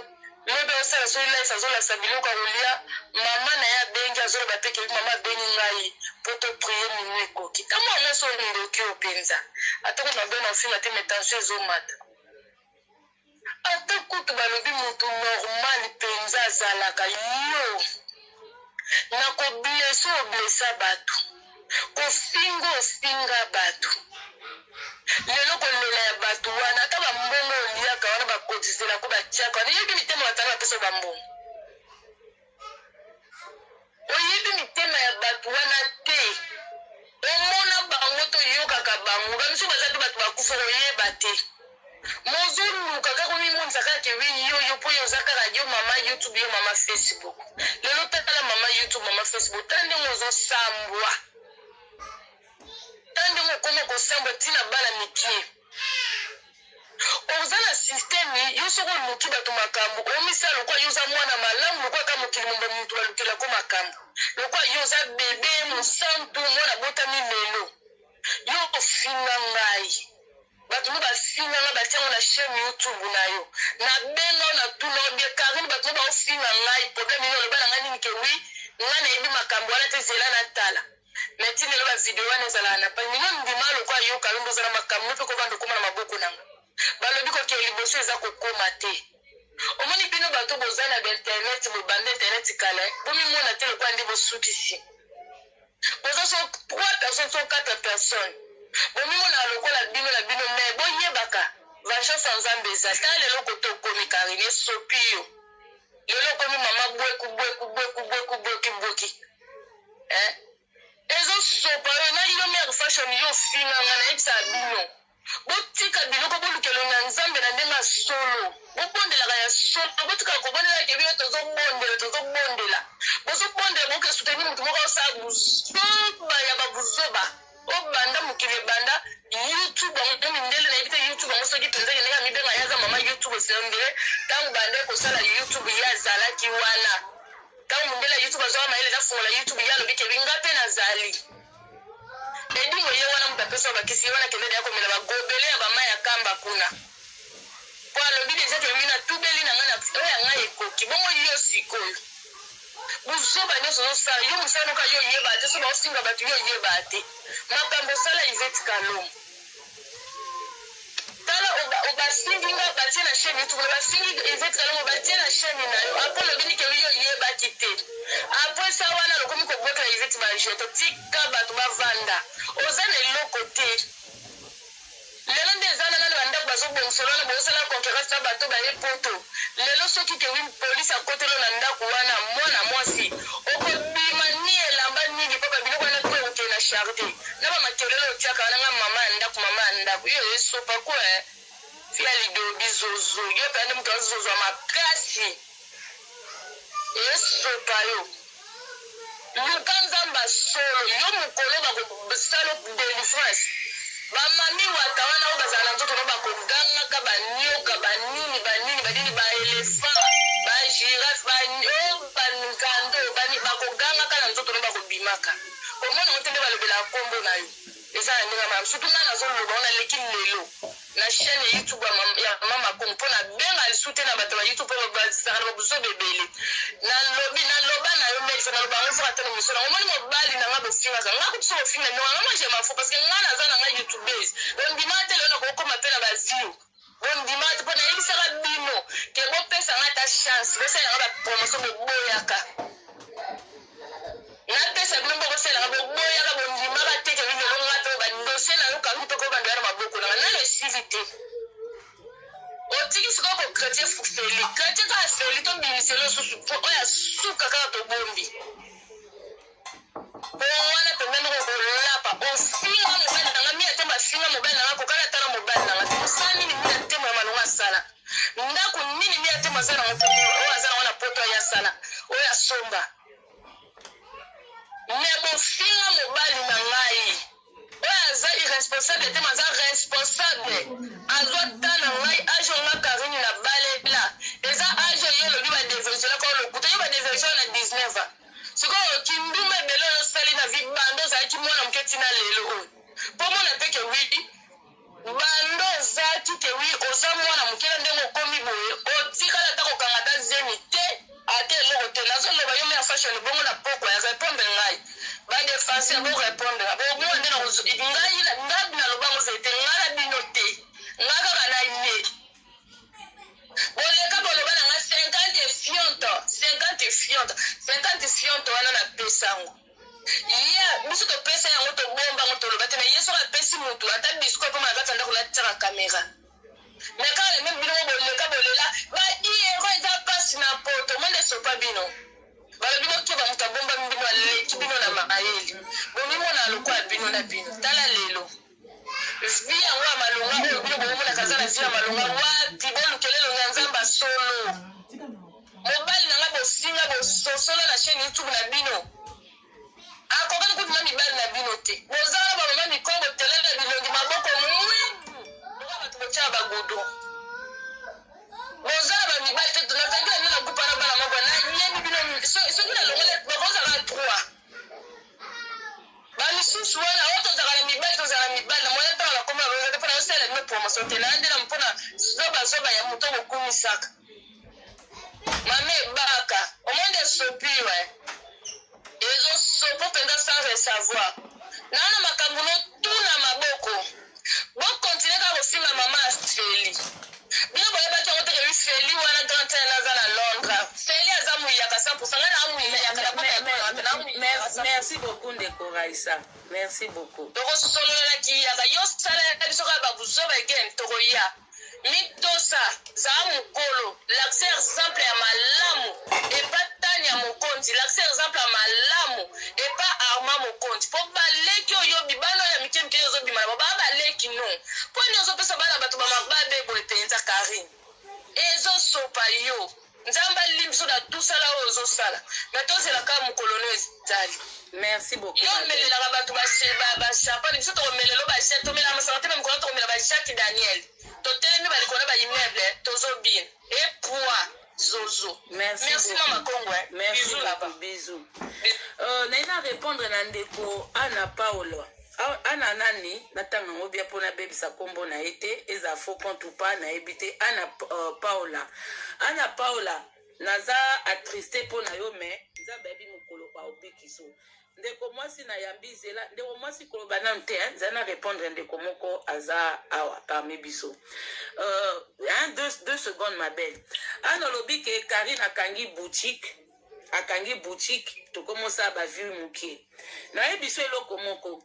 Lobi azosala soki live, azolakisa biloko ya kolia. Mama na ye abengi, azoloba te ke mama abengi ngai mpo to prier minu ekoki. Ntango ya mwasi oyo ndoki oyo mpenza, atako mabe na ofinga te, mais tension ezomata. Ata kutu balobi motu normal mpenza azalaka yo na koblesser, oblessa bato, kofinga, ofinga bato. Lelo kolela ya bato wana, ata bambongo oliaka wana, bakotizelako, batiaka wana, yebi mitema batala bapesa bambongo, oyebi mitema ya bato wana te. Omona bango, toyokaka bango, bamisu baza mpe bato bakufa, koyeba te. Mozoluka kaka omimonisa kaka ke wi yo yo, mpo yo oza kaka yo mama YouTube, yo mama Facebook. Lelo tala mama YouTube, mama Facebook, tala ndenge ozosambwa, tala ndenge okoma kosambwa ntina bana mike. Oza na système yo, soki oluki bato makambo, omisala lokwa yo oza mwana malamu, lokwa ka mokili momba motu balukelako makambo, lokwa yo oza bebe mosantu, mwana botami lelo. Yo ofinga ngai, bato mo bafinga nga, batiango na chaîne YouTube na yo. Nabenga na tuna obie Karine, bato mo baofinga ngai, problème nini? Oloba na ngai nini? Ke wi, ngai nayebi makambo wana te, zela natala. Mais ti lelo bavideo wana ezalaka na pai mino. Ndima lokwa yo Kalombo oza na makambo mpe kobanda okóma na maboko nanga. Balobi kokende liboso eza kokóma te. Omoni bino bato boza na bainternet, bobanda internet kala, bomimona te lokwa nde bosukisi. Boza so 3 personnes, so 4 personnes, bomimona lokola bino na bino, mais boyebaka vengeance ya Nzambe eza. Tala lelo kote okomi, Karine, esopi yo. Lelo okomi mama bweku bweku bweku bweku bweki bweki, eh? Ezosopa yo na lilo mare fashion. Yo ofinga nga, nayebisaka bino, botika biloko, boluka elongi ya Nzambe na ndenge ya solo, bobondelaka ya solo, botikaka kobondelaka bino. Tozobondela, tozobondela, bozobondela, boke soutenir motu moko osala buzoba ya babuzoba. Obanda mokili, ebanda YouTube yango mindele, nayebi te YouTube yango soki mpenza kendenge amibenga ye aza mama YouTube. Esendele ntango banda kosala YouTube, ye azalaki wana. Ntango mondele ya YouTube azwaka mayele, nafungola YouTube, ye alobi kebi nga mpe nazali edingo. Ye wana moto apesa bakisi, ye wana kende ya komela bagobele ya bama ya kamba kuna, po alobi déjà ke mi natubeli na ngai oyo ya ngai ekoki bongo. Yo sikoyo buzoba nyonso ozosala, yo mosala noka, yo oyeba te so baofinga bato, yo oyeba te makambo osala. Ivete Kalombo, tala, bafingi nga, batie na chaîne YouTube, bafingi Ivete Kalombo, batie na chaîne na yo. Après olobi nike yo oyebaki te. Après sa wana lokomi kobwakela Ivete bajeto. Tika bato bavanda, oza na eloko te. Lelo nde eza wana, nani bandako bazobongisela wana, bozosala concurrence na bato baye poto. Lelo soki kewi polise akotelo na ndako. Charité na ba makelele otiaka wana, nga mama ya ndako, mama ya ndako, yo esopa ko eh. Fia lidobi zozo, yo mpenza nde moto azozwa makasi, esopa yo. Luka Nzambe ya solo, yo mokolo bakosala delivrance, bamami wata wana oyo bazala na nzoto no bakogangaka banioka, banini banini banini, baelephant, bagirafe, bangando, bakogangaka na nzoto no, bakobimaka. Komona ngo te nde balobelaka nkombo na yo eza na ndenge ya malamu. Surtout ngai nazoloba wana, leki lelo na chaîne ya YouTube ya Mama Kongo, mpo nabenga lisu te na bato ya YouTube mpo bazalaka na babuzoba ebele. Nalobi, naloba na yo melisa, naloba yango soki ata na miso nango. Omoni mobali na nga, bofingaka nga kutu, so bofinga ndonga nga, moi je m'en fous, parce que nga naza na nga youtubeuse. Bondima te, lelo nakokoma mpe na baview. Bondima te, mpo nayebisaka bino ke bopesa nga ata chance, bosalelanga bapromotion, boboyaka. Napesa bino mpo bosalelanga, boboyaka, bondimaka te. Ke lelo nga mpe badossier na yo kangi mpe kobanda ya na maboko nanga nano esili te. Otiki sikoyo ko chrétien Feli, chrétien kaka Feli, tobimisela osusu po oyo asuka kaka tobombi po wana mpenza ndoko kolapa. Ofinga mobali nanga Mia Tembo, afinga mobali nanga, kokala tala mobali nanga te. Osala nini? Mia Tembo ya malongo asala ndako nini? Mia Tembo aza nango mpo oyo aza nango na poto, aye asala oyo asomba. Me bofinga mobali na ngai oyo aza irresponsable te, aza responsable, azwa ta na ngai age nga Karine na balela eza age oyo olobi badevergelaka oyo lokuta yo badevergela na 19 ans. Sikoyo kindumba ebele oyo osali na vie bando ozalaki mwana moke ntina lelo oyo, mpo mona mpe ke wi bando ozalaki, ke wi oza mwana moke na ndenge okomi boye, otikala ata kokanga ata zemi te, ata eloko te. Nazoloba yo mare fashion bongo na pokwa ya répondre ngai, badefenseur borépondre bomona nde ngai ngai nalobango vete ngai na bino te, ngai kaka na ye. Boleka boloba na nga 50 fionto, 50 fionto, 50 fionto wana napesango ye. Biso topesa yango, tobomba yango, toloba te. Na ye soki apesi motu ata biscout mpoma na kati ya ndako, natiaka kamera. Me kaka meme bino mo boleka bolela badiero, eza mpasi na poto monde esopa bino. Balobi bokeba, moto abombami bino, aleki bino na mayele, bomimona lokola bino na bino. Tala lelo vie yango ya malonga oyo bino bomonaka, aza na vie ya malonga wapi? Bolukela elongi ya Nzambe solo. Mobali na nga bofinga, bososola na chaîne YouTube na bino, akokani kutu na mibali na bino te. Boza wana bamama mikongo, telela bilongi, maboko mwindu lokola bato botyaka bagoudron. Boza na bamibali te. Nazalaki na bino na groupe wana, bana moko nayebi bino. Soki nalongoli, bakozala 3 bamisusu wana oyo tozalaka na mibali, tozala na mibali na moya. Ntango nakoma te mpona yosalela bino promotion te, naya nde na mpona zobazoba ya moto bokumisaka mama ebaka. Omonde esopi we, ezosopo mpenza sans recevoir naa na makambo notuna maboko. Bokontinue kaka kofinga mama Feli. Bino boyebaki yango te ke Feli wana grand train aza na Londres. Feli aza muyaka 100, ngai na muyaka na boka. Merci beaucoup, ndeko Raisa, merci beaucoup. Tokosolola na kiyaka. Yo sala biso kaka babuzoba again, tokoya. Mitosa, zala mokolo, lakisa exemple ya malamu epa Tani ya mokonzi, lakisa exemple ya malamu epa Arma mokonzi, mpo baleki oyo bana oyo ya mike mike ozobima na bo baa baleki no. Mpo nini ozopesa bana bato bamababe boye mpenza? Karine, ezosopa yo. Nzambe alimbi na tusala oyo ozosala, me tozelaka mokolo no ezali. Merci beaucoup. Yo omelelaka bato bachampagne, biso tokomelela ba tomela masanga te. Me mokolo tokomela ba Jacques Daniel, totelemi balikolo ya baimmeuble, tozobina epoi zozo. Merci. Merci, mama Kongo. Merci beaucoup, bisous. Naye na répondre na ndeko Ana Paolo, Ana nani, natanga yango bia mpona abebisa nkombo na ye te, eza faux compte ou pas, nayebi te. Ana Paola, Ana Paola, naza attristé mpo na yo, me Nzambe ayebi mokolo aobikiso. Ndeko mwasi, nayambi zela. Ndeko mwasi, koloba nanu te, nza na répondre ndeko moko aza awa parmi biso. Un, 2 secondes, ma belle Ana. Olobi ke Karine akangi boutique, akangi boutique, tokomosala bavue moke. Nayebi so eloko moko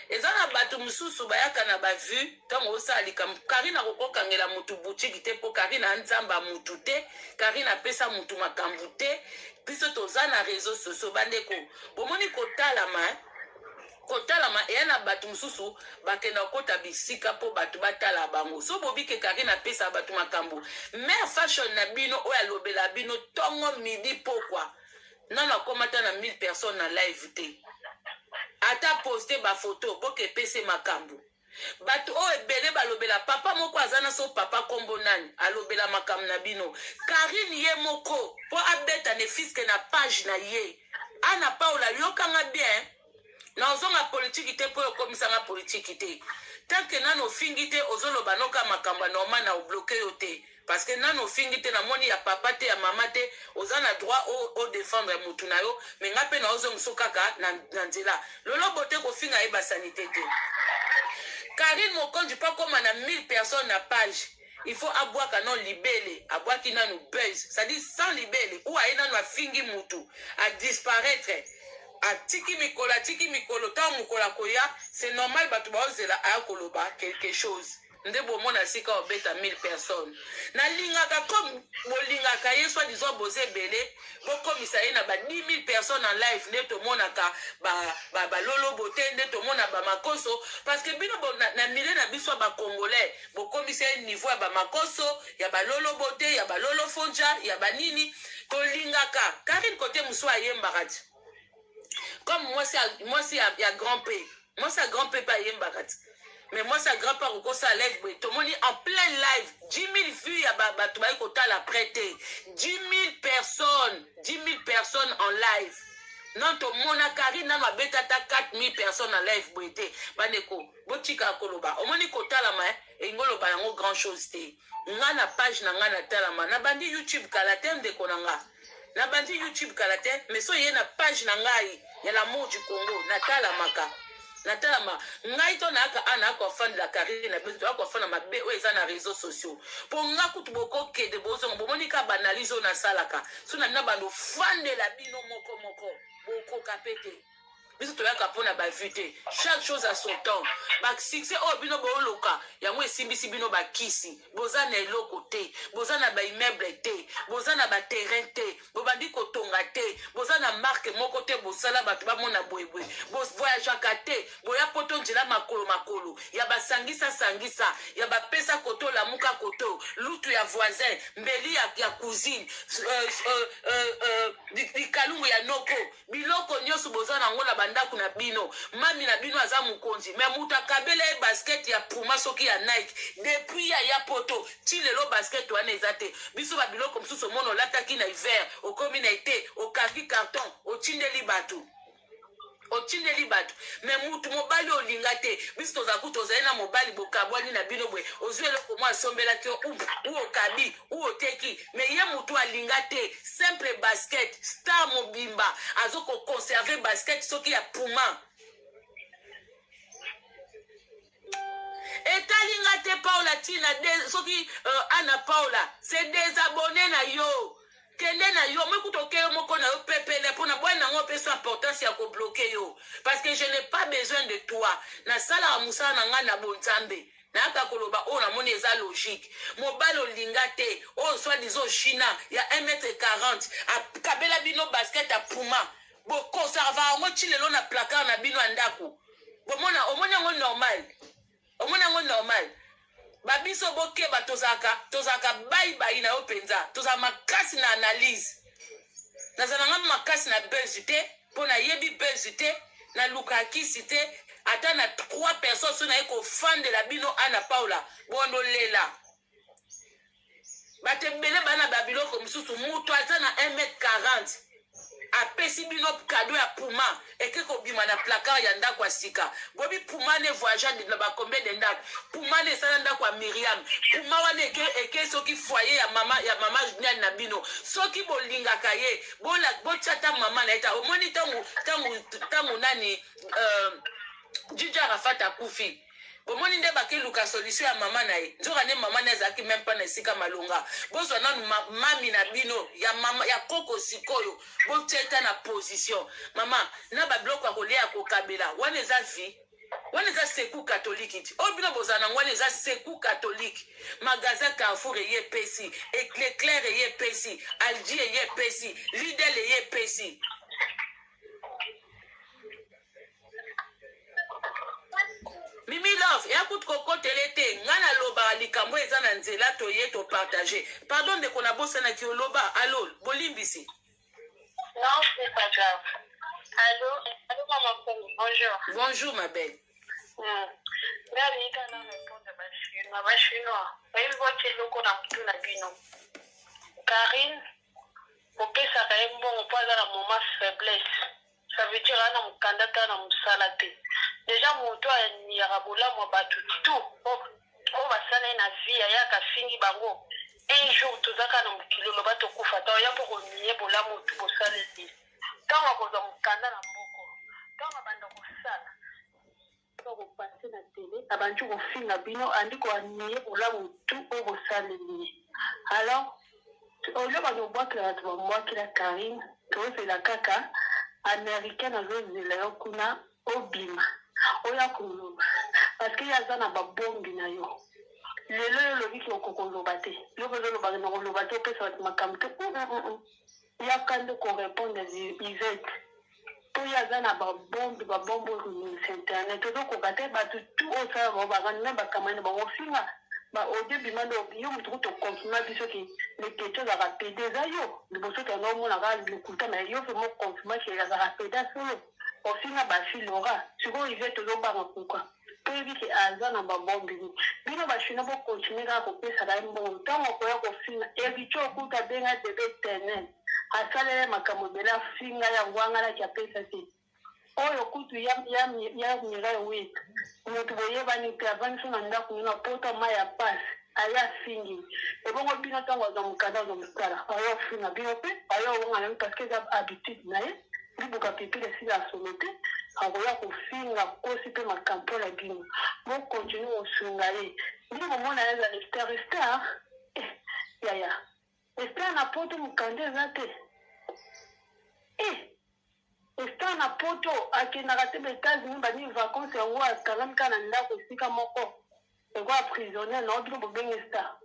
eza na bato mosusu bayaka na bavue ntango osala likambo. Karine akokokangela motu boutique te, mpo Karine anzamba mutu te. Karine apesa mutu makambo te. Biso toza na réseau sociaux, bandeko, bomoni kotalama. Kotalama eya na bato mosusu bakenda kokota bisika mpo bato batala bango. So bobi ke Karine apesa bato makambo, mare fashion na bino oyo alobela bino ntongo midi pokwa, nano akoma ata na 1000 personnes na live te, ata poste bafoto boke epese makambo. Bato oyo ebele balobela papa moko aza na so papa kombo nani alobela makambo na bino. Karine ye moko mpo abeta ne fiske na page na ye. Ana Paula, yokanga bien, na ozonga politiki te mpo okomisanga politiki te. Tant que nano ofingi te, ozoloba noka makambo ya normal, na obloke yo te parce que nano ofingi te, namoni ya papa te, ya mama te, oza na droit o défendre mutu na yo. Me nga mpe naozongiso kaka na nzela lolobo te, kofinga ye basanité te. Karine Mokonzi mpo akóma na 1000 personnes na page, il faut abwaka non libele, abwaki nanu buzz, c'est-à-dire sans libele ou aye nanu afingi mutu, adisparaître, atiki mikolo, atiki mikolo. Ntango mokolo akoya, c'est normal, bato baozela aya koloba quelque chose nde bomona sika obeta 1000 personnes. Nalingaka comme bolingaka ye, soit disant boza ebele, bokomisa ye na ba 10 000 personnes en live nde tomonaka balolobo te, nde tomona bamakoso, parce que bino na milieu na biso ya bacongolais, bokomisa ye niveau ya bamakoso, ya balolobo te, ya balolo fonja, ya banini. Tolingaka Karine kote mosusu ayembaka ti comme mwasi ya grand p, mwasi ya grand p mpe ayembaka ti, mais mwasi ya grand p akokosala live boye, tomoni en plein live 10 000 vues ya bato bayi kotala près te, 10 000 personnes, 10 000 personnes en live. Non, tomona Karine nano abeta ata 4 000 personnes en live boye te. Bandeko, botika koloba. Omoni kotalama, elingi oloba yango grand chose te. Nga na page na nga natalama, nabandi YouTube kala te. Ndeko na nga, nabandi YouTube kala te, mais so ye na page na ngai ya L'Amour du Congo, natalamaka, natalama. Ngai to nayaka a nayaka kofandela Karine na biso, toyaka kofanda mabe oyo eza na réseaux sociaux. Mpo nga kutu bokokende bozonga, bomoni ka baanalyse oyo nasalaka so na bino, bando ofandela bino moko moko, bokoka mpe te. Biso toyaka mpona bavues te. Chaque chose à son temps. Basuccès oyo bino booluka yango esimbisi bino bakisi. Boza na eloko te, boza na baimmeuble te, boza na baterrain te, bobandi kotonga te, boza na marque moko te, bosala bato bamona boyeboye, bovoyageaka te, boya poto nzela makolo makolo ya basangisa-sangisa, ya bapesa koto, lamuka koto, lutu ya voisin, mbeli ya cousine, likalungu ya noko. Biloko nyonso boza nango na bandako na bino, mami na bino aza mokonzi, me moto akabela ye basket ya Puma, soki ya Nike, depuis ya poto ti lelo basket wana eza te. Biso babiloko mosusu omona olataki na hiver, okomi na ete, okangi carton, otindeli bato, otindeli bato. Me mutu mobali olinga te. Biso tozala kutu, tozali na mobali, bokabwani na bino boye, ozwi eloko mwa asombelaki yo, u okabi, u oteki. Me ye mutu alinga te, simple basket, star mobimba azokoconserve basket soki ya Puma. Etalinga te. Paula ntina de soki Ana Paula se désabonne na yo, kende na yo moi kuta oke yo moko na yo pepele mpona bwani nango opesa importance ya kobloquer yo, parce que je n'ai pas besoin de toi. Nasalaka mosala na ngai na bonzambe, nayaka koloba oyo namoni eza logique. Mobali olinga te, oyo soit disant china ya 1 mètre 40, akabela bino basket ya Puma, bokonserva yango ti lelo na placard na bino ya ndako. Bomona, omoni yango normal, omoni yango normal. Babiso bokeba, tozalaka bayibayi na yo mpenza, tozala makasi na analyse. Nazala nga makasi na buzz te, mpo nayebi buzz te, naluka kisi te. Ata na trois personnes so naye kofandela bino, Ana Paula, bondolela bato ebele bana babiloko mosusu. Moto aza na 1 mètre 40, apesi bino cadeau ya Puma, eke kobima na placard ya ndako ya sika. Bobi Puma ne voyage na bacombien de ndako? Puma ne esala ndako ya Miriam. Puma wana eke soki foyer ya mama nani na bino. Soki bolingaka ye, botia ata mama na ye ta. Omoni ntango nani, Jiji Arafat akufi, bomoni nde bakeluka solution ya mama na ye, nzoka nde mama na ye azalaki même mpa na esika malonga. Bozwa nanu mami na bino ya mama ya koko, sikoyo botia eta na position mama na babiloko ya kolia ya kokabela. Wana eza vie, wana eza Secours catholique ti oyo bino bozala nango, wana eza Secours catholique. Magasin Carrefour eye epesi, Leclerc eye epesi, Aldi eye epesi, Lidl eye epesi. Love, ya kutu kokotele te. Ngai nalobaka likambo eza na nzela, toye topartage. Pardon ndeko, nabosanaki oloba. Alo, bolimbisi. Non, c'est pas grave. Allô, allô, maman Congo, bonjour. Bonjour, ma belle. Nga nalingi na répondre bachinois. Bachinois, bayebi botia eloko na motu na bino. Karine, bopesaka ye mbongo mpo aza na moment faiblesse. Ça veut dire ana mokanda ta na mosala te. Déjà moto aniyaka bolamu ya bato tout oyo basala ye na vie, ayaka afingi bango. Un jour tozaka na mokili, oloba tokufa ta oya mpo konie bolamu tu bosala ete ntango akozwa mokanda na mboko, ntango abanda kosala, kopase na tele, abandi kofinga bino, andi koanie bolamu tu oyo bosaleli ye. Alors oyo bando obwakela bato, bamwakela Karine, tozela kaka Américain azozela yo kuna, obima oyo akoloba, parce que ye aza na babombi na yo. Lelo oyo olobiki okokoloba te, yo mpe ozolobaka na koloba te, opesa bato makambo te. Yaka nde korépondre Ivete, mpo ye aza na babombi, babombi oyo komimisa internet. Ozokoka te, bato tu oyo osala bango bakani me bakamani bango finga baaudio bima nde yo motu kutu oconfirma biso ke leketi ozalaka pédé. Eza yo liboso tanda omonaka lokuta na yo, mpe moconfirma ke azalaka pédé solo, ofinga bafi Lora. Sikoyo Ivete ozobanga kuka toyebi ke aza na babombi. Bino bachinois, bokontinue kaka kopesaka ye mbongo. Ntango akoya kofinga Héritier, okuta abenga bebe éternel, asalela makambo ebele, afinga yango, wanganaki apesa te. Oyo kutu ya Mirai wit, moto boyebani te, avandi so na ndako nino, apota mai ya pasi, aye afingi. Ebongo bino, ntango azwa mokanda, azwa mosala, aye ofinga bino mpe aye owangana bino, parce que eza habitude na ye. Libuka pipile esila solo te, akoya kofinga kosi mpe makambo na bino. Bokontinue kosunga ye. Bino bomona ye ezala star, star yaya star na poto, mokanda eza te. Star na poto akendaka te ba États-Unis, bani vacance yango, akangami kaka na ndako esika moko ekoya prisonnier na bino. Bobenge star,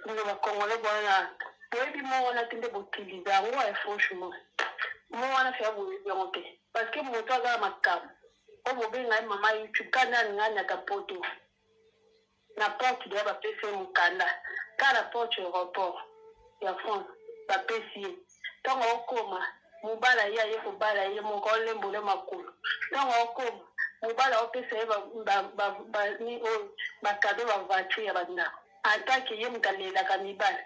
bino bacongolais boya boyebi mo wana te nde botiliza yango. Ya franchement, mo wana feya boyebi yango te, parce que moto aza na makambo oyo bobenga ye mama YouTube ka nde alinga anyata poto na porte deya. Bapesi ye mokanda kaka na porte aéroport ya France, bapesi ye. Ntango aokoma mobala, ye aye kobala ye moko, aolembole makolo. Ntango aokoma mobala, aopesa ye oyo bacadeau, bavoiture ya bandako. Atake ye moto alelaka mibali,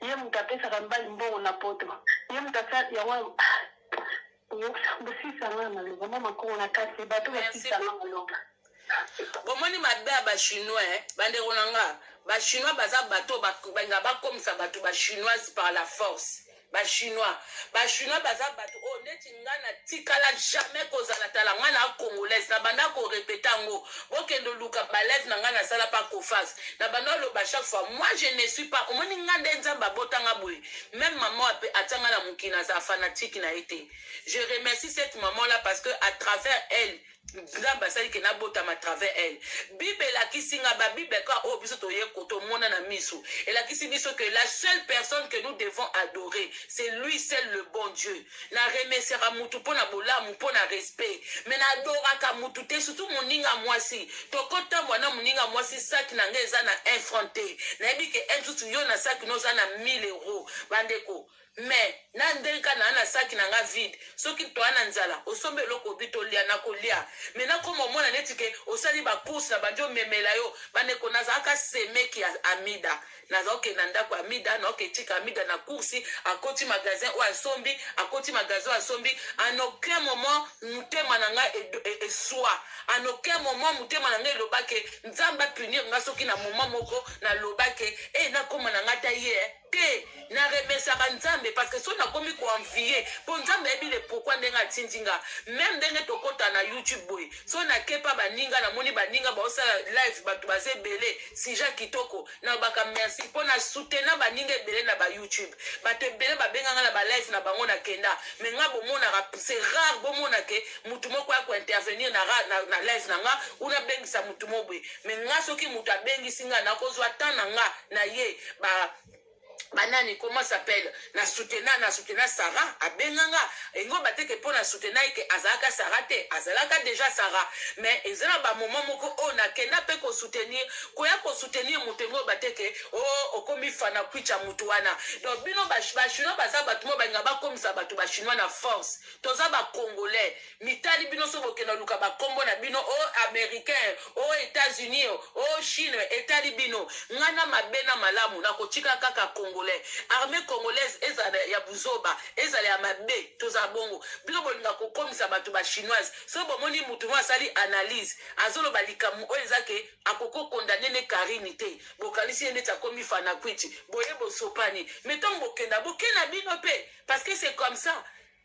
ye moto apesaka mibali mbongo na poto, ye moto asala yango. Bosisanga maloba ma makolo na kati, bato basisanga maloba. Bomoni mabe ya bachinois, bandeko na nga? Bachinois baza bato balinga bakomisa bato bachinoise par la force. Bachinois baza bato oyo neti nga natikala jamais kozala. Tala, nga na congolaise, na banda korepeta yango. Bokende oluka balève na ngai nasala pa Cofax, na banda oloba chaque fois: moi, je ne suis pas. Omoni nga nde Nzambe abotanga boye, même maman ape atianga na mokili, nazala fanatique na ye te. Je remercie cette maman là parce que à travers elle, Nzambe asali ke nabotama. À travers elle, Bible elakisi nga, babible ka oyo biso toye tomona na miso, elakisi biso que la seule personne que nous devons adorer, c'est lui seul, le bon Dieu. Na remerciaka mutu mpo na bolamu, mpo na respect, mais naadoraka mutu te, surtout moninga mwasi. Tokotambola na moninga mwasi, saki na ngai eza na 1 franc te, nayebi ke un mosusu yo na saki no oza na 1000 euro, bandeko. Mais na ndenge kaka naa na saki na nga vide, soki toya na nzala, osomba eloko obi tolia, na kolia. Mais nakoma omona neti ke osali bacourse na bandi omemela yo. Bandeko, nazalaka semeki ya Amida. Naza okende na ndako ya Amida, naoke etika Amida na course, akoti magasin oyo asombi, akoti magasin oyo asombi. En aucun moment motema na ngai eswa, en aucun moment motema na ngai elobake Nzambe apunir nga. Soki na moment moko nalobake e nakóma na ngai ta ye te, naremerciaka Nzambe, parce que so nakomi koenvie, mpo Nzambe ayebi le pourquoi ndenge atindi nga. Même ndenge tokɔta na YouTube boye, so nakepa baninga, namoni baninga baosala live, bato baza ebele, sujet kitoko, nalobaka merci mpo na soutenir baninga ebele na bayoutube. Bato ebele babenganga na balive na bango, nakenda. Mais nga bomonaka, c'est rare bomona ke mutu moko ya kointervenir na live na nga una abengisa mutu mo boye. Mais nga, soki mutu abengisi nga, nakozwa temps na nga na ye ba. Banani, comment s'appelle, na soutena, na soutena Sarah, abenga nga engo bateke mpo na soutena ye ke azalaka Sarah te, azalaka déjà Sarah. Mais eza na bamoment moko oyo nakenda mpe kosoutenir, koya kosoutenir moto engo bateke o okomi fana kwicha motu wana. Donc bino bachinois baza bato mo balinga bakomisa bato bachinois na force. Toza bacongolais, mitali bino so bokenda luka bakombo na bino o américain, o États-Unis, o Chine, etali bino. Ngai na mabe na malamu nakotika kaka congolais. Armée congolaise ezala ya buzoba, ezala ya mabe, tozala bongo. Bino bolinga kokomisa bato bachinoise. Soki bomoni mutu mo asali analyse, azoloba likambo oyo eza ke akoki kokondane ne Karine te, bokanisi ye neti akomi fanakwiti boye, bosopani. Mais ntango bokenda, bokenda bino mpe, parce que c'est comme ça,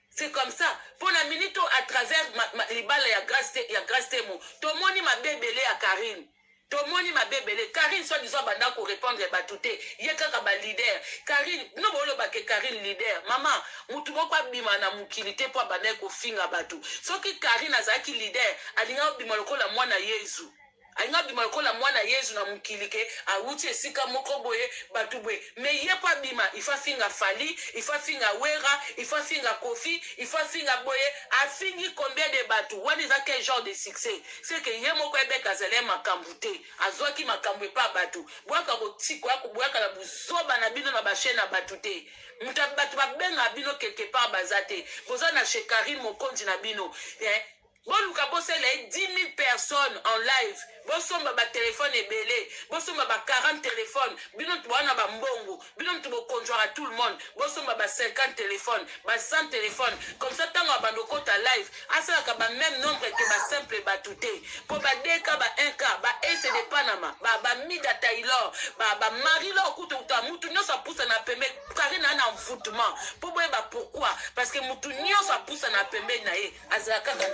c'est comme ça. Mpo na minute oyo, à travers libala ya Grâce te, ya Grâce Temo, tomoni mabe ebele ya Karine, tomoni mabe ebele. Karine soi disant banda korépondre bato te, ye kaka baleader. Karine, bino bolobake Karine leader. Mama, mutu moko abima na mokili te mpo abandaki kofinga bato. Soki Karine azalaki leader, alingaki obima lokola mwana Yezu, alingi abima lokola mwana Yezu na mokili ke awuti esika moko boye, bato boye. Mais ye mpo abima, il faut afinga Fally, il faut afinga Wera, il faut afinga Kofi, il faut afinga boye. Afingi combien de bato wana? Eza quel genre de succès? C'est que ye moko ebeka azali makambo te, azwaki makambo epa bato. Bwaka kotika boyaka na buzoba na bino na bachaîne na bato te. Moto bato babengaka bino quelque part baza te. Boza na chez Karine Mokonzi na bino, eh? Boluka bosala ye 10 000 personnes en live, bosomba batelefone ebele, bosomba ba 40 telefone. Bino mutu wana bambongo, bino mutu bokonjwaka tout le monde. Bosomba ba 50 telefone, ba 100 telefone, comme ça ntango abanda okota live, asalaka ba même nombre ke basimple bato te. Mpo ba 2 k, ba 1 k, ba ese de Panama, bamida Taylor, bamarie lor kutu kuta, mutu nyonso apusa na pembe. Karine ana envoûtement mpo boyeba pourquoi, parce que mutu nyonso apusa na pembeni na ye azala kaka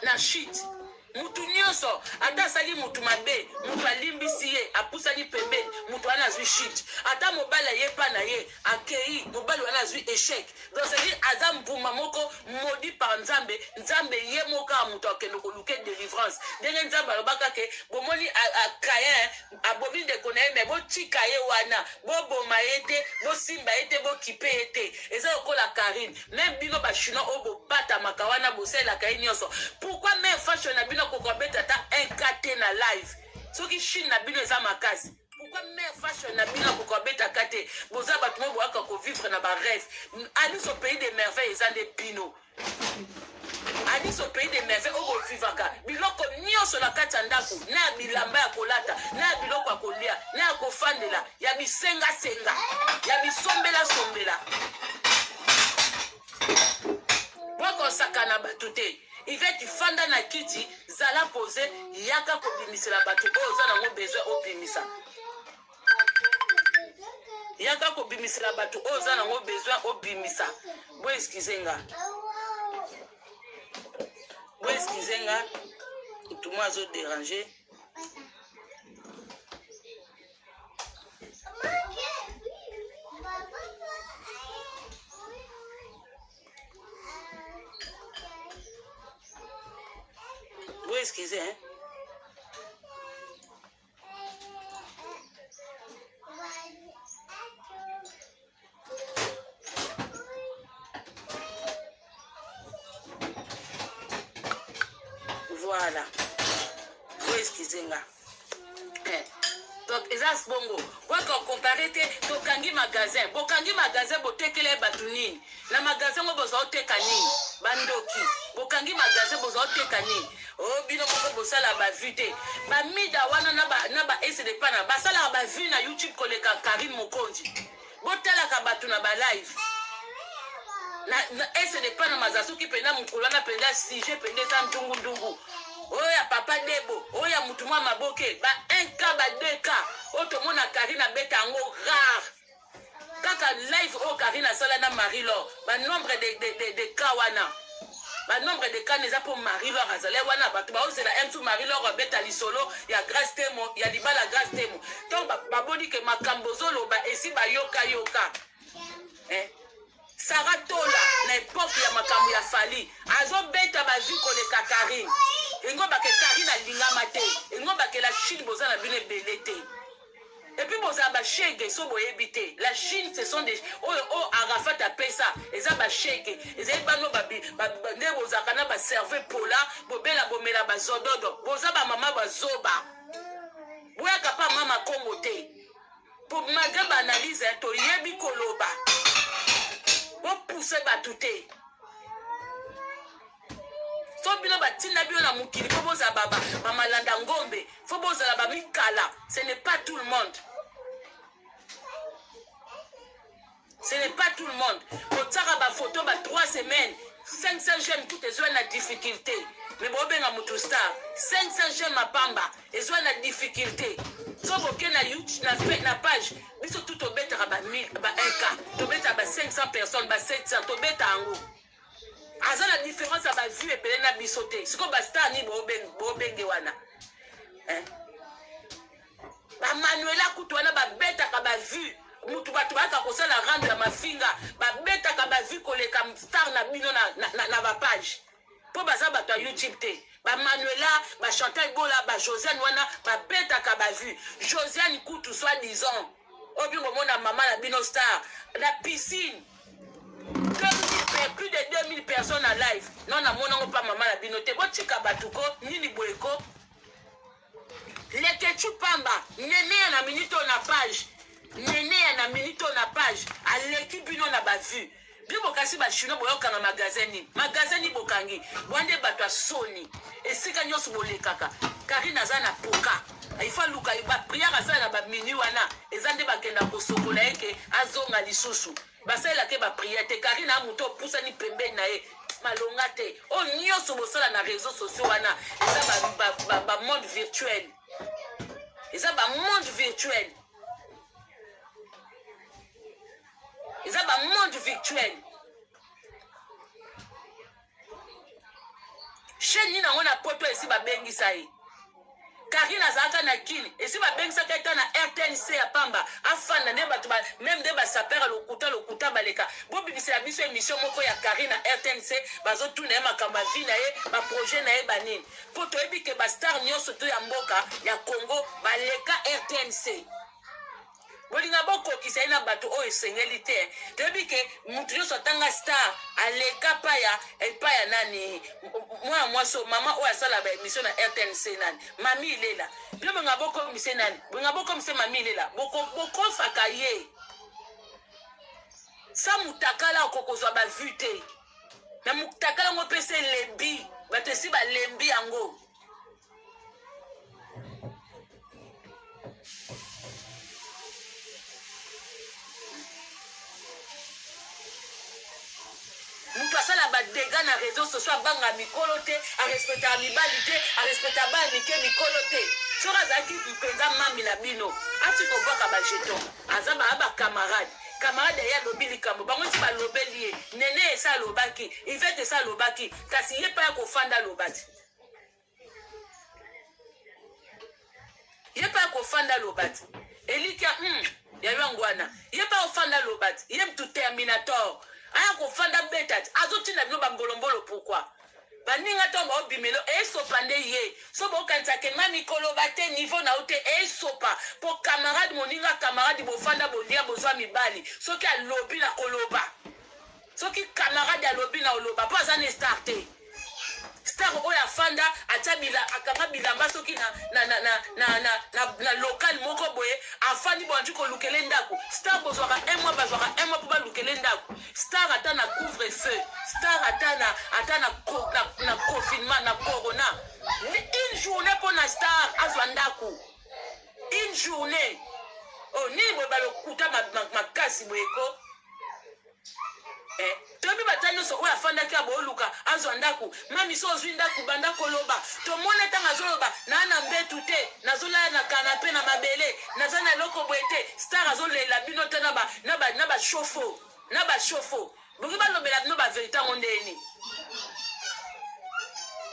na shit. Mutu nyonso ata asali mutu mabe, mutu alimbisi ye, apusani pembeni, mutu wana azwi shit. Ata mobali aye pa na ye, akei, mobali wana azwi échec. Donc c'est-à-dire aza mbuma moko maudit par Nzambe. Nzambe ye moko ya moto akende koluka délivrance. Ndenge Nzambe alobaka ke bomoni Kayen abomi ndeko na ye, me botika ye wana, boboma ye te, bosimba ye te, bokipe ye te. Eza lokola Karine. Même bino bachinois oyo bobatamaka wana, bosalelaka ye nyonso, pourquoi même fashion na bino akokobeta ata 1 k te na live? Soki chine na bino eza makasi, pourquoi mare fashion na bino akokobetaka te? Boza bato mo boyaka kovivre na barêve. Alice au pays des merveilles eza nde bino. Alice au pays des merveilles oyo bovivaka biloko nyonso na kati ya ndako, na ya bilamba ya kolata, na ya biloko ya kolia, na ya kofandela, ya bisengasenga, ya bisombelasombela. Bokosaka na bato te. Ivete, fanda na kiti, zala pose, yaka kobimisela bato oyo oza nango besoin obimisa. Yaka kobimisela bato oyo oza nango besoin obimisa. Bo excuse nga, bo excuse nga, mutu mo azoderange. Bo excuse, hein? Voilà, bo excuse nga. Donc eza bongo, boyaka kocomparer te. Tokangi magasin, bokangi magasin, botekela ye bato nini na magasin ngo? Bozwa oteka nini? Bandoki, bokangi magasin, bozwa oteka nini? O bino moko bosala bavue te. Bamida wana na ba ese de pana basalaka bavue na YouTube koleka Karine Mokonzi. Botalaka bato na balive na ese de pana maza. Soki mpenza mokolo wana mpenza sujet mpenza eza ndungundungu, oyo ya papa Debo, oyo ya mutu mwa maboke, ba 1 k, ba 2 k oyo tomona Karine abeta yango rare. Kaka live oyo Karine asala na Marie Lor, banombre de k wana, banombre de kane eza mpo Marie Lor azali wana. Bato baozela msu Marie Lor abeta lisolo ya Grâce Temo, ya libala Grâce Temo. Ntongo baboni ke makambo ozoloba esi bayokayoka, eh? Sara Tola na époque ya makambo ya Fally azobeta bazwi koleka Karine. Engo bake Karine alingama te, engo bakela Chine. Boza na bino ebele te. Et puis bozala ba shege so boyebi te. La Chine ce sont des oyo oyo Arafat apesa eza ba shege. Ezali bano ba, ba, ba nde bozalaka na ba cerveau pola bobela bomela ba zododo. Boza ba mama ba zoba. Boyaka pa mama Kongo te. Po malgré ba analyse toyebi koloba. Bopousse bato te. So bino batinda bino na mokili mpo bozala bamalanda ngombe, fo bozala bamikala. Ce n'est pas tout le monde, ce n'est pas tout le monde. Botiaka bafoto ba 3 semaines 500 j'aime tout ezwa na difficulté, mais bobenga mutu star 500 j'aime mapamba ezwa na difficulté. So boke na YouTube na, na page biso tout tobetaka ba 1000 ba 1k, tobetaka ba 500 personnes ba 700 tobeta yango. Aza na différence ya ba vue ebele na biso te. Sikoyo ba star nini bobenge wana eh? Ba Manuela kutu wana babetaka ba vue mutu bato bayaka kosala rando ya mafinga babetaka ba vue koleka star na bino na, na, na, na bapage mpo baza bato ya YouTube te. Ba Manuela ba Chantal Bola ba Josiane wana babetaka ba vue. Josiane kutu soit disant oyo bino bomona mama na bino star na piscine 2000, plus de 2000 personnes na live non namonango mpa mama na bino te. Botika bato ko nini boye ko Leketchou pamba neneya na minute oyo na page neneya na minute oyo na page aleki bino na ba vue. Bino bokasi ba chinois boyokanga magasin nini magasin nini bokangi bwande bato ya soni esika nyonso bolekaka. Karine aza na poka il faut aluka ba prière asala na ba minuit wana eza nde bakenda kosokola ye ke azonga lisusu basalelaka ye ba prière te. Karine a moto opusani pembeni na ye malonga te. Oyo nyonso bosala na réseaux sociaux wana eza ba, ba, ba, ba monde virtuel, eza ba monde virtuel, eza ba monde virtuel. Chaîne nini yango na poto esi babengisa ye? Karine azalaka na Kin, esi babengisaka ye ta na RTNC ya pamba afanda nde bato ba, meme nde basapere lokuta lokuta baleka. Bobimisela biso émission moko ya Karine na RTNC, bazotuna ye makambo ya vie na ye, ba projet na ye banini, mpo toyebi ke ba star nyonso to ya mboka ya Congo baleka RTNC. Bolinga bokokisa ye na bato oyo esengeli te. Toyebi ke moto nyonso atanga star aleka paya epai ya nani, mwana mwasi oyo mama oyo asala ba émission na RTNC nani, Mami Ilela. Bino bolinga bokomisa ye nani? Bolinga bokomisa Mami Ilela, bokosaka ye sa mutakala okokozwa ba vue te. Na mutakala yango mpesa elembi bato esi balembi yango. Moto asala badega na réseau sociaux abanga mikolo te, arespectaka mibali te, arespectaka bana mike mikolo te. Soki azalaki mpenza mami na bino ati kobwaka bajeton, aza baa bacamarade camarade aye alobi likambo bango nti balobeli ye nene esa alobaki ivete esa alobaki, kasi ye mpe ya kofanda aloba ti ye mpe akofanda aloba ti elikia ya yango wana ye mpe akofanda aloba ti ye mtu terminator aya kofanda beta ti azotinda bino bambolombolo. Pourquoi baninga ntango baobimelo esopa nde ye so bokanisa ke mami koloba te niveau na yo te esopa po camarade moninga camarade bofanda bolia bozwa mibali soki alobi na koloba soki camarade alobi na oloba po aza ne star te. Star oyo afanda atia bila akanga bilamba soki na, na, na, na, na, na, na, na local moko boye afandi boandi kolukele ndako. Star bozwaka un mois, bazwaka un mois mpo balukele ndako. Star ata na couvre feu, star ata na, ata na, na, na confinement na corona, une journée mpo na star azwa ndako une journée. Oh, nini boye balokuta makasi boye ko toyebi bata nyonso oyo afandaki ya booluka azwa ndako. Mami so ozwi ndako banda koloba tomona ntango azoloba naa na mbetu te, nazolala na kanape na mabele, naza na eloko boye te. Star azolela bino te na bashofo na bashofo boki balobela bino baverité yango ndeni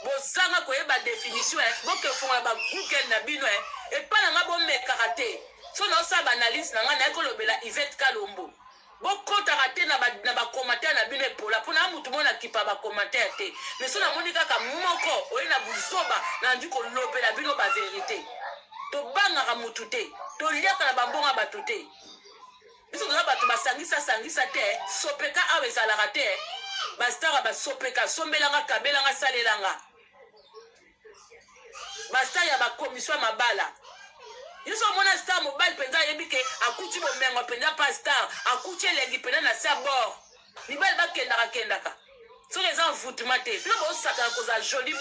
bozanga koyeba définition. Bokefongola ba Google na bino epai na nga bomekaka te. So naosala baanalyse na ngai naye kolobela Yvette Kalombo, bokɔtaka te na bacommentaire na bino epola mpona mutu moko nakipa bacommentaire te. Mais so namoni kaka moko oye na buzoba, nandi kolobela bino baverité. Tobangaka mutu te. Toliaka na bambongo ya bato te. Biso toza bato basangisa sangisa te. Sopeka awa ezalaka te. Bastara basopeka, sombelanga, kabelanga, salelanga. Ba star ya ba commission ya mabala. Yo so omona star mobali mpenza ayebi ke akuti bomengo mpenza pa star, akuti elengi mpenza na se ya bord. Mibali bakendaka kendaka. Soki eza envoûtement te. Bino bosakana kozala jolie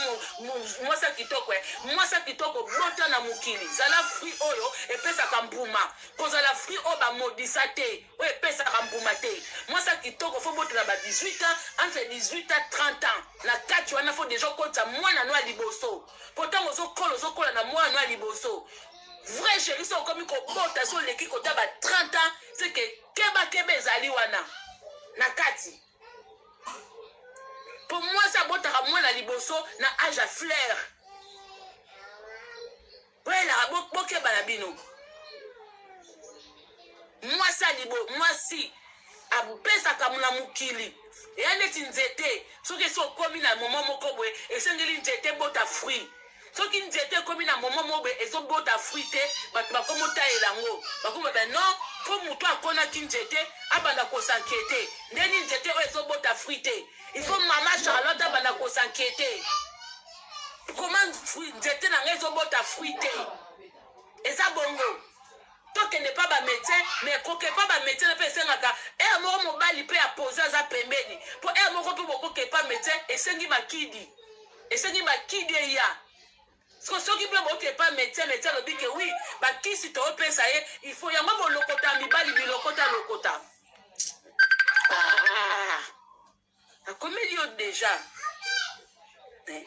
mwasi ya kitoko eh. Mwasi ya kitoko bota na mokili. Zala fruit oyo epesaka mbuma. Kozala fruit oyo bamodisa te. Oyo epesaka mbuma te. Mwasi ya kitoko fo botela ba 18 ans, entre 18 ans 30 ans. Na kati wana fo deja okotisa mwana no ya liboso. Po ntango ozokola ozokola na mwana no ya liboso. Vrai chérie so okomi kobota so oleki kota ba 30 ans, c'est que keba keba ezali wana na kati. Po mwasi abotaka mwana liboso na age ya fleur. Boyelaka bokeba na bino. Mwasi alibo mwasi apesaka na mokili eya neti nzete soki esi okomi na moment moko boye esengeli nzete ebota fruit soki nzete ekomi na moment moko boye ezobota fruit te bato bakomi otalela yango bakomi ba non mpo moto akonaki nzete abanda kosankiete ndeni nzete oyo ezobota fruit te il faut mama Charlotte abanda kosankiete comment fruit nzete na ngai ezobota fruit te eza bongo tokende pa bamédecin mais koke pa bamédecin na mpe esengaka ere moko mobali mpe apose aza pembeni mpo ere moko mpe bokoke pa médecin esengi makidi esengi makidi eya siko soki mpe boke pa médecin médecin alobi ke wi bakisi toopesa ye il faut yango bolokota mibali bilokota lokota ah. Akomeli yo deja. Eh.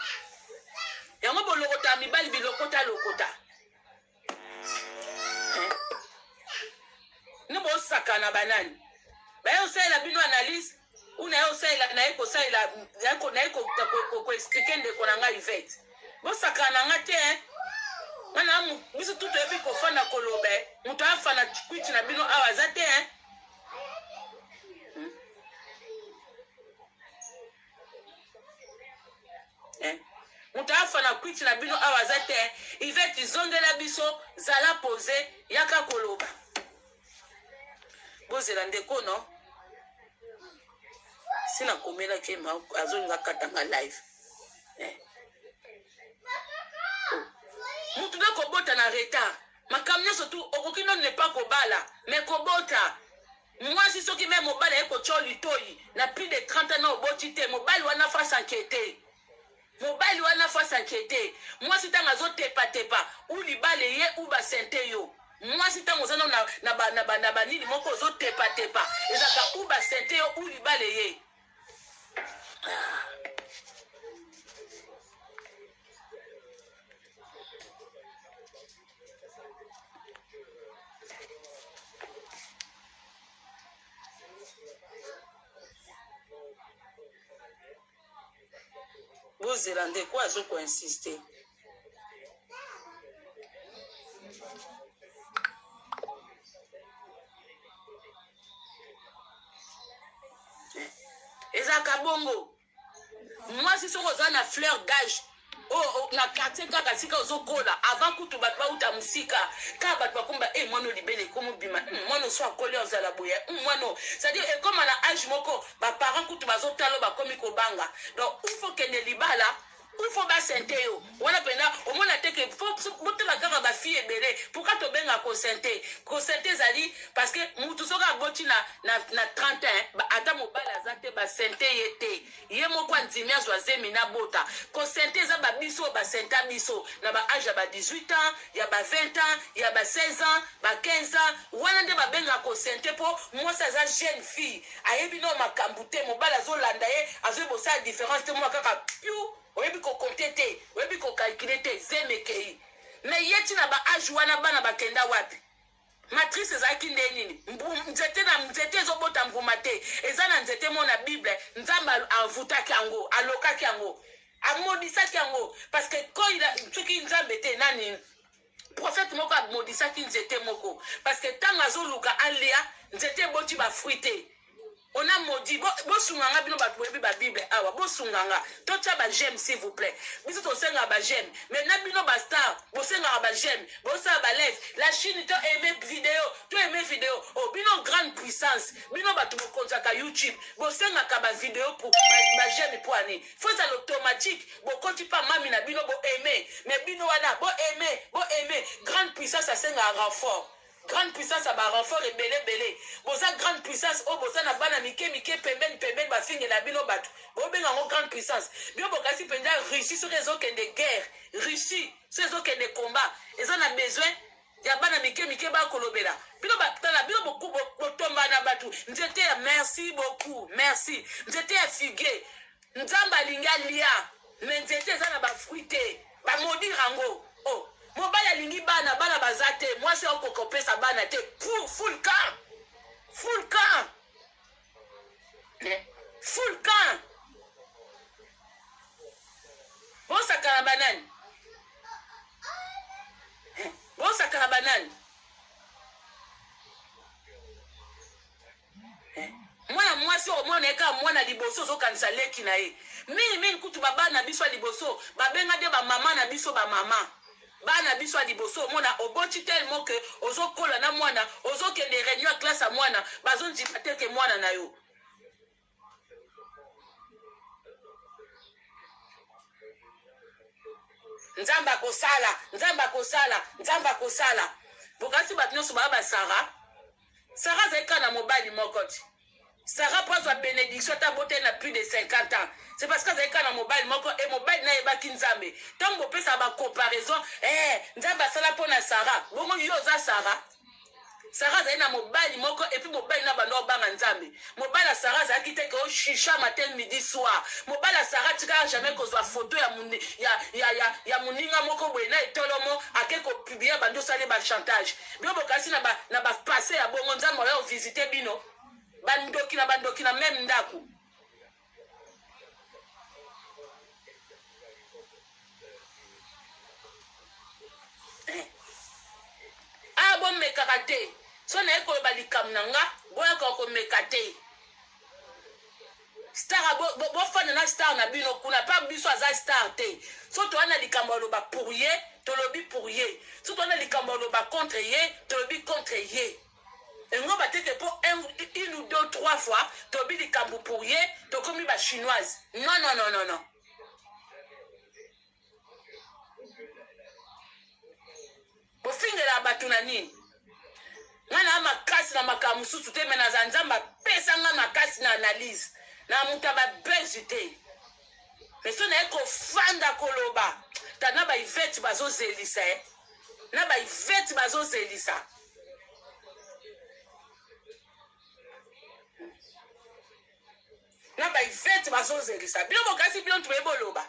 Yango bolokota mibali bilokota lokota. Eh. No bosakana banani. Baye osalela bino analyse ou naye osalela naye kosalela naye ko expliquer ndeko na ngai Yvette. Bosakana na nga te eh. Wana biso tu toyebi kofanda koloba eh. Moto afana kwiti na bino awa aza te eh. Eh? moto afa na kwiti na bino awa aza te ivete zongela biso zala pose yaka koloba bozela ndeko no si nakomelaki ye azolinga katanga live eh. oh. motu nde kobota na retard Makambo nyonso tu okoki no ne pas kobala mais kobota mwasi soki me mobali aye kotya litoyi na plus de 30 ans na oboti te mobali wana fa s'inquiéter mobali wana fa s'inquiéter mwasi ntango azotepatepa u libala eye u basente yo mwasi ntango oza nano na, na, na, na, na banini moko ozotepatepa ezalaka u basente yo u libala eye ah. Bozela ndeko azo ko insister. Ezalaka bongo. Mwasi soki oza na fleur d'age oh, oh, na quartier kaka sika ozokola avant kutu bato bauta mosika kaka bato bakomba e eh, mwana libele ekomi obima hmm, mwana oso akoli ozala boye hmm, mwana c'est-à-dire ekoma na age moko baparent kutu bazotala bakomi kobanga donc il faut kende libala il faut basente yo wana mpenza omona te ke botala kaka bafille ebele pourkui tobenga kosente kosente ezali parce que mutu soki aboti na, na, na 31 ata mobali aza te basente ye te ye moko andimi azwa zemi na bota kosente eza babiso oyo basenta biso na ba age ya ba 18 ans ya ba 20 ans ya ba 16 ans ba 15 ans wana nde babengaka kosente mpo mwasi aza jeune fille ayebi nao makambo te mobali azolanda ye azoyeba osala différence te mwa kaka piu oyebi kokonte te oyebi kokalkile te zemi ekei me ye ti na ba age wana bana bakenda wapi matrice ezalaki nde nini nzete na nzete ezobota mbuma te eza na nzete moko na bible nzambe avutaki yango alokaki yango amodisaki yango parce que koila soki nzambe te nani prophète moko amodisaki nzete moko parce que ntango azoluka alia nzete eboti bafruit te. On a maudit. Bosunga nga bino bato boyebi ba Bible awa. Bosunga nga. Totia ba j'aime s'il vous plaît. Biso tosengaka ba j'aime. Mais na bino ba star, bosengaka ba j'aime. Bosala ba live. La Chine to aimer vidéo, to aimer vidéo. Oh bino grande puissance. Bino bato bokonzaka YouTube. Bosengaka ba vidéo pour ba j'aime pour année. Faut ça l'automatique. Bokoti pa mami na bino bo aimer. Mais bino wana bo aimer, bo aimer. Grande puissance asengaka renfort. Grande puissance ya ba renfort ebele ebele. Boza grande puissance oyo boza na bana mike mike pembeni pembeni bafingela bino bato. Bobenga yango grande puissance. Bino bokasi mpenza Russie soki ezokende guerre, Russie soki ezokende combat, eza na besoin ya bana mike mike bakolobela bino. Batala bino botomba na bato nzete ya merci beaucoup merci nzete ya figue Nzambe alingi alia mais nzete eza na ba fruit te, ba maudire yango. Oh, mobali alingi bana, bana baza te, mwasi akoka kopesa bana te, pour full camp, full camp, eh, full camp. Bosakana banani? Eh, bosakana banani? Eh, mwana mwasi oyo omona ye kaka mwana liboso ozokanisa leki na ye mingi mingi kutu babana na biso ya liboso babenga nde bamama na biso bamama bana biso ya liboso omona oboti tellement ke ozokola na mwana ozokende réunion ya classe ya mwana bazondima te ke mwana na yo. Nzambe akosala, Nzambe akosala, Nzambe akosala. Bokasi bato nyonso baya basara. Sara azali kaka na mobali moko ti. Sara mpo azwa benediction ata aboteli na plus de 50 ans. C'est parce que azali kaka na mobali moko e mobali na ayebaki Nzambe. Ntango bopesaka ba comparaison, eh, Nzambe asala mpo na Sara. Bongo yo oza Sara? Sara azali na mobali moko epuis mobali na banda obanga Nzambe. Mobali ya Sara azalaki te ke oshisha matin midi soir. Mobali ya Sara atikaka jamais kozwa photo ya, ya, ya, ya, ya moninga moko boye na etolomo ake kopublie bandi osali ba chantage. Bino bokasi na ba, na ba passe ya bongo Nzambe oya ovisite bino bandoki na bandoki na meme ndako. Eh. Ah, bomekaka te so naye koloba likambo na nga boyaka komeka te star bofanda na star na bino kuna pa biso aza star te so toa na likambo aloba pour ye tolobi pour ye so toa na likambo aloba contre ye tolobi contre ye engo bateke mpo une ou deux trois fois tolobi likambo pour ye tokomi ba chinoise non non non non non Bofingela bato na nini? Nga na makasi na makambo mosusu te, me naza Nzambe apesa nga makasi na analyse na moto ya babezi te. Me so naye kofanda koloba ta na baivete bazozelisa e na baivete bazozelisa na ba ivete bazozelisa bino bokasi bino ntu boloba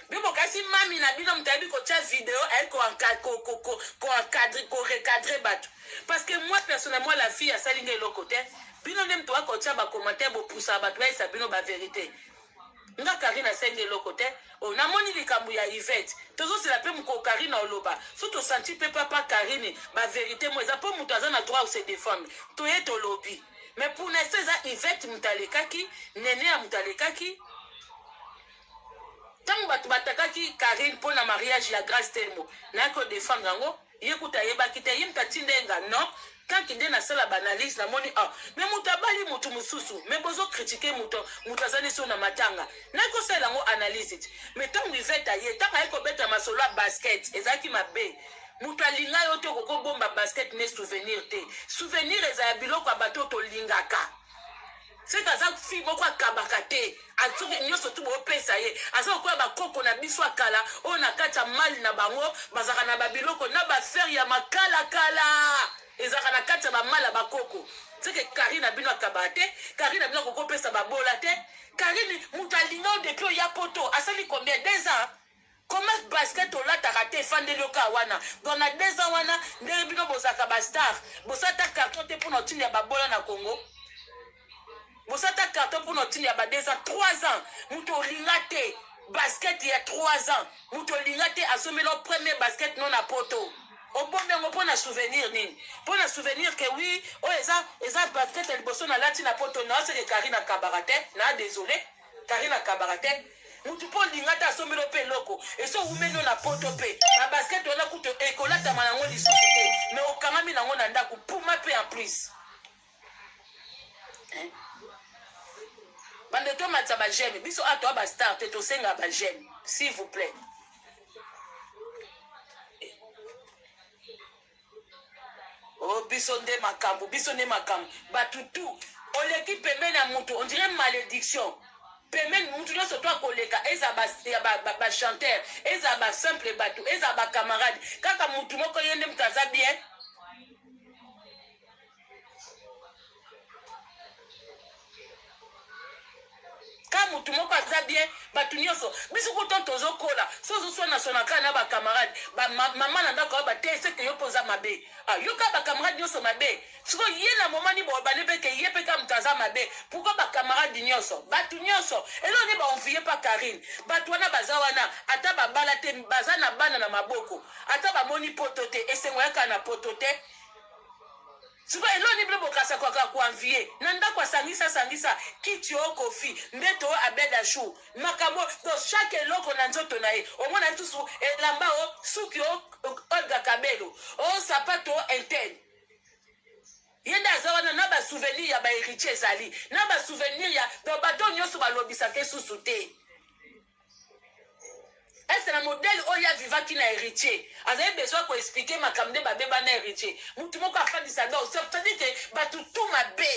bino bokasi mami na bino moto ayebi kotia video ayebi koencadre korecadre bato parce que moi personnellement la fille asali nga eloko te bino nde moto akotia bacommentaire bopusaka bato bayesa bino baverité nga karine asengi eloko te oh, namoni likambo ya ivete tozozela mpe mokolo karine oloba so tosanti mpe papa karine baverité mo eza mpo moto aza na droit se défendre toye tolobi Mais pour l'instant eza Yvette moto alekaki, Nene ya moto alekaki. Ntango bato batakaki Karine mpo na mariage ya Grace Telmo, nayaki kodefendre yango, ye kutu ayebaki te, ye moto atinda ye nga non tanki nde nasala baanalyse namoni ah me moto abali moto mosusu me bozo kritike moto moto aza nesi na matanga nayaki kosalela yango analyse ti me ntango Yvette aye ntango aye kobeta masolo ya basket ezalaki mabe Moto alinga yo te okoki obomba basket ne souvenir te. Souvenir eza ya biloko ya bato oyo tolingaka. Seke aza fille moko akabaka te soki nyonso tu bopesa ye aza lokola bakoko na biso ya kala oyo na kati ya mali na bango bazalaka na babiloko na bafere ya makalakala ezalaka na kati ya bamali ya bakoko seke karine na bino akabaka te karine na bino akoki kopesa babola te karine moto alinga yo depuis oya poto asali combien deux ans Comment basket olataka te efandeli yo kaka wana donc na deux ans wana ndenge bino bozalaka ba star bosala ata carton te mpona otinda babola na Congo bosala ata carton mpona otinda ba deux ans trois ans moto olinga te basket ya trois ans moto olinga te asombela premier basket no na poto. Obombi yango mpo na souvenir nini? Mpo na souvenir ke oui, oyo eza eza basket ya liboso nalati na poto na oseke Karine akabaka te, na désolé, Karine akabaka te. Mutu mpo olinga te asombeli yo mpe eloko esi owumeli yo na poto mpe ba basket wana kutu ekolatama nango lisusu te, mais okangami nango na ndako puma mpe en plus. Hein? Bande tomatisa ba j'aime biso awa toa ba star te tosenga ba j'aime s'il vous plaît. Oh, biso nde makambo, biso nde makambo. Bato tu oleki pembeni ya moto, on dirait malédiction. Pembeni moto nyonso to akoleka, eza ba ya ba, ba, ba chanteur, eza ba simple bato, eza ba camarade. Kaka moto moko ye nde moto aza bien. Ka mutu moko aza bien batu nionso biso kutu tozokola so ozoswana swana kaka na ba camarade ba mama na ndako ba te seke yo mpe oza mabe ah, yoka ba camarade nionso mabe sikoyo ye na moma ni bobale mpe ke ye mpe ka mutu aza mabe pourquoi ba camarade nionso batu nionso eloko nini ba envie pa Carine batu wana baza wana ata babala te baza na bana na maboko ata bamoni poto te esengo yaka na poto te Sikoyo eloko nini bino bokasa kaka ko envier na ndako asangisa sangisa kiti oyo Koffi mbeto oyo Abed Achour makambo donc chaque eloko na nzoto na ye omona lisusu elamba o suki o Olga Kabelo o sapato o intel ye nde aza wana na ba souvenir ya ba héritier ezali na ba souvenir ya donc bato nyonso balobisaka esusu te. Est-ce que na modèle oyo ye avivaki na heritier azali besoin ko expliquer makambo nde babeba na heritier mutu moko afandisa donc c'est-à-dire que bato tout mabe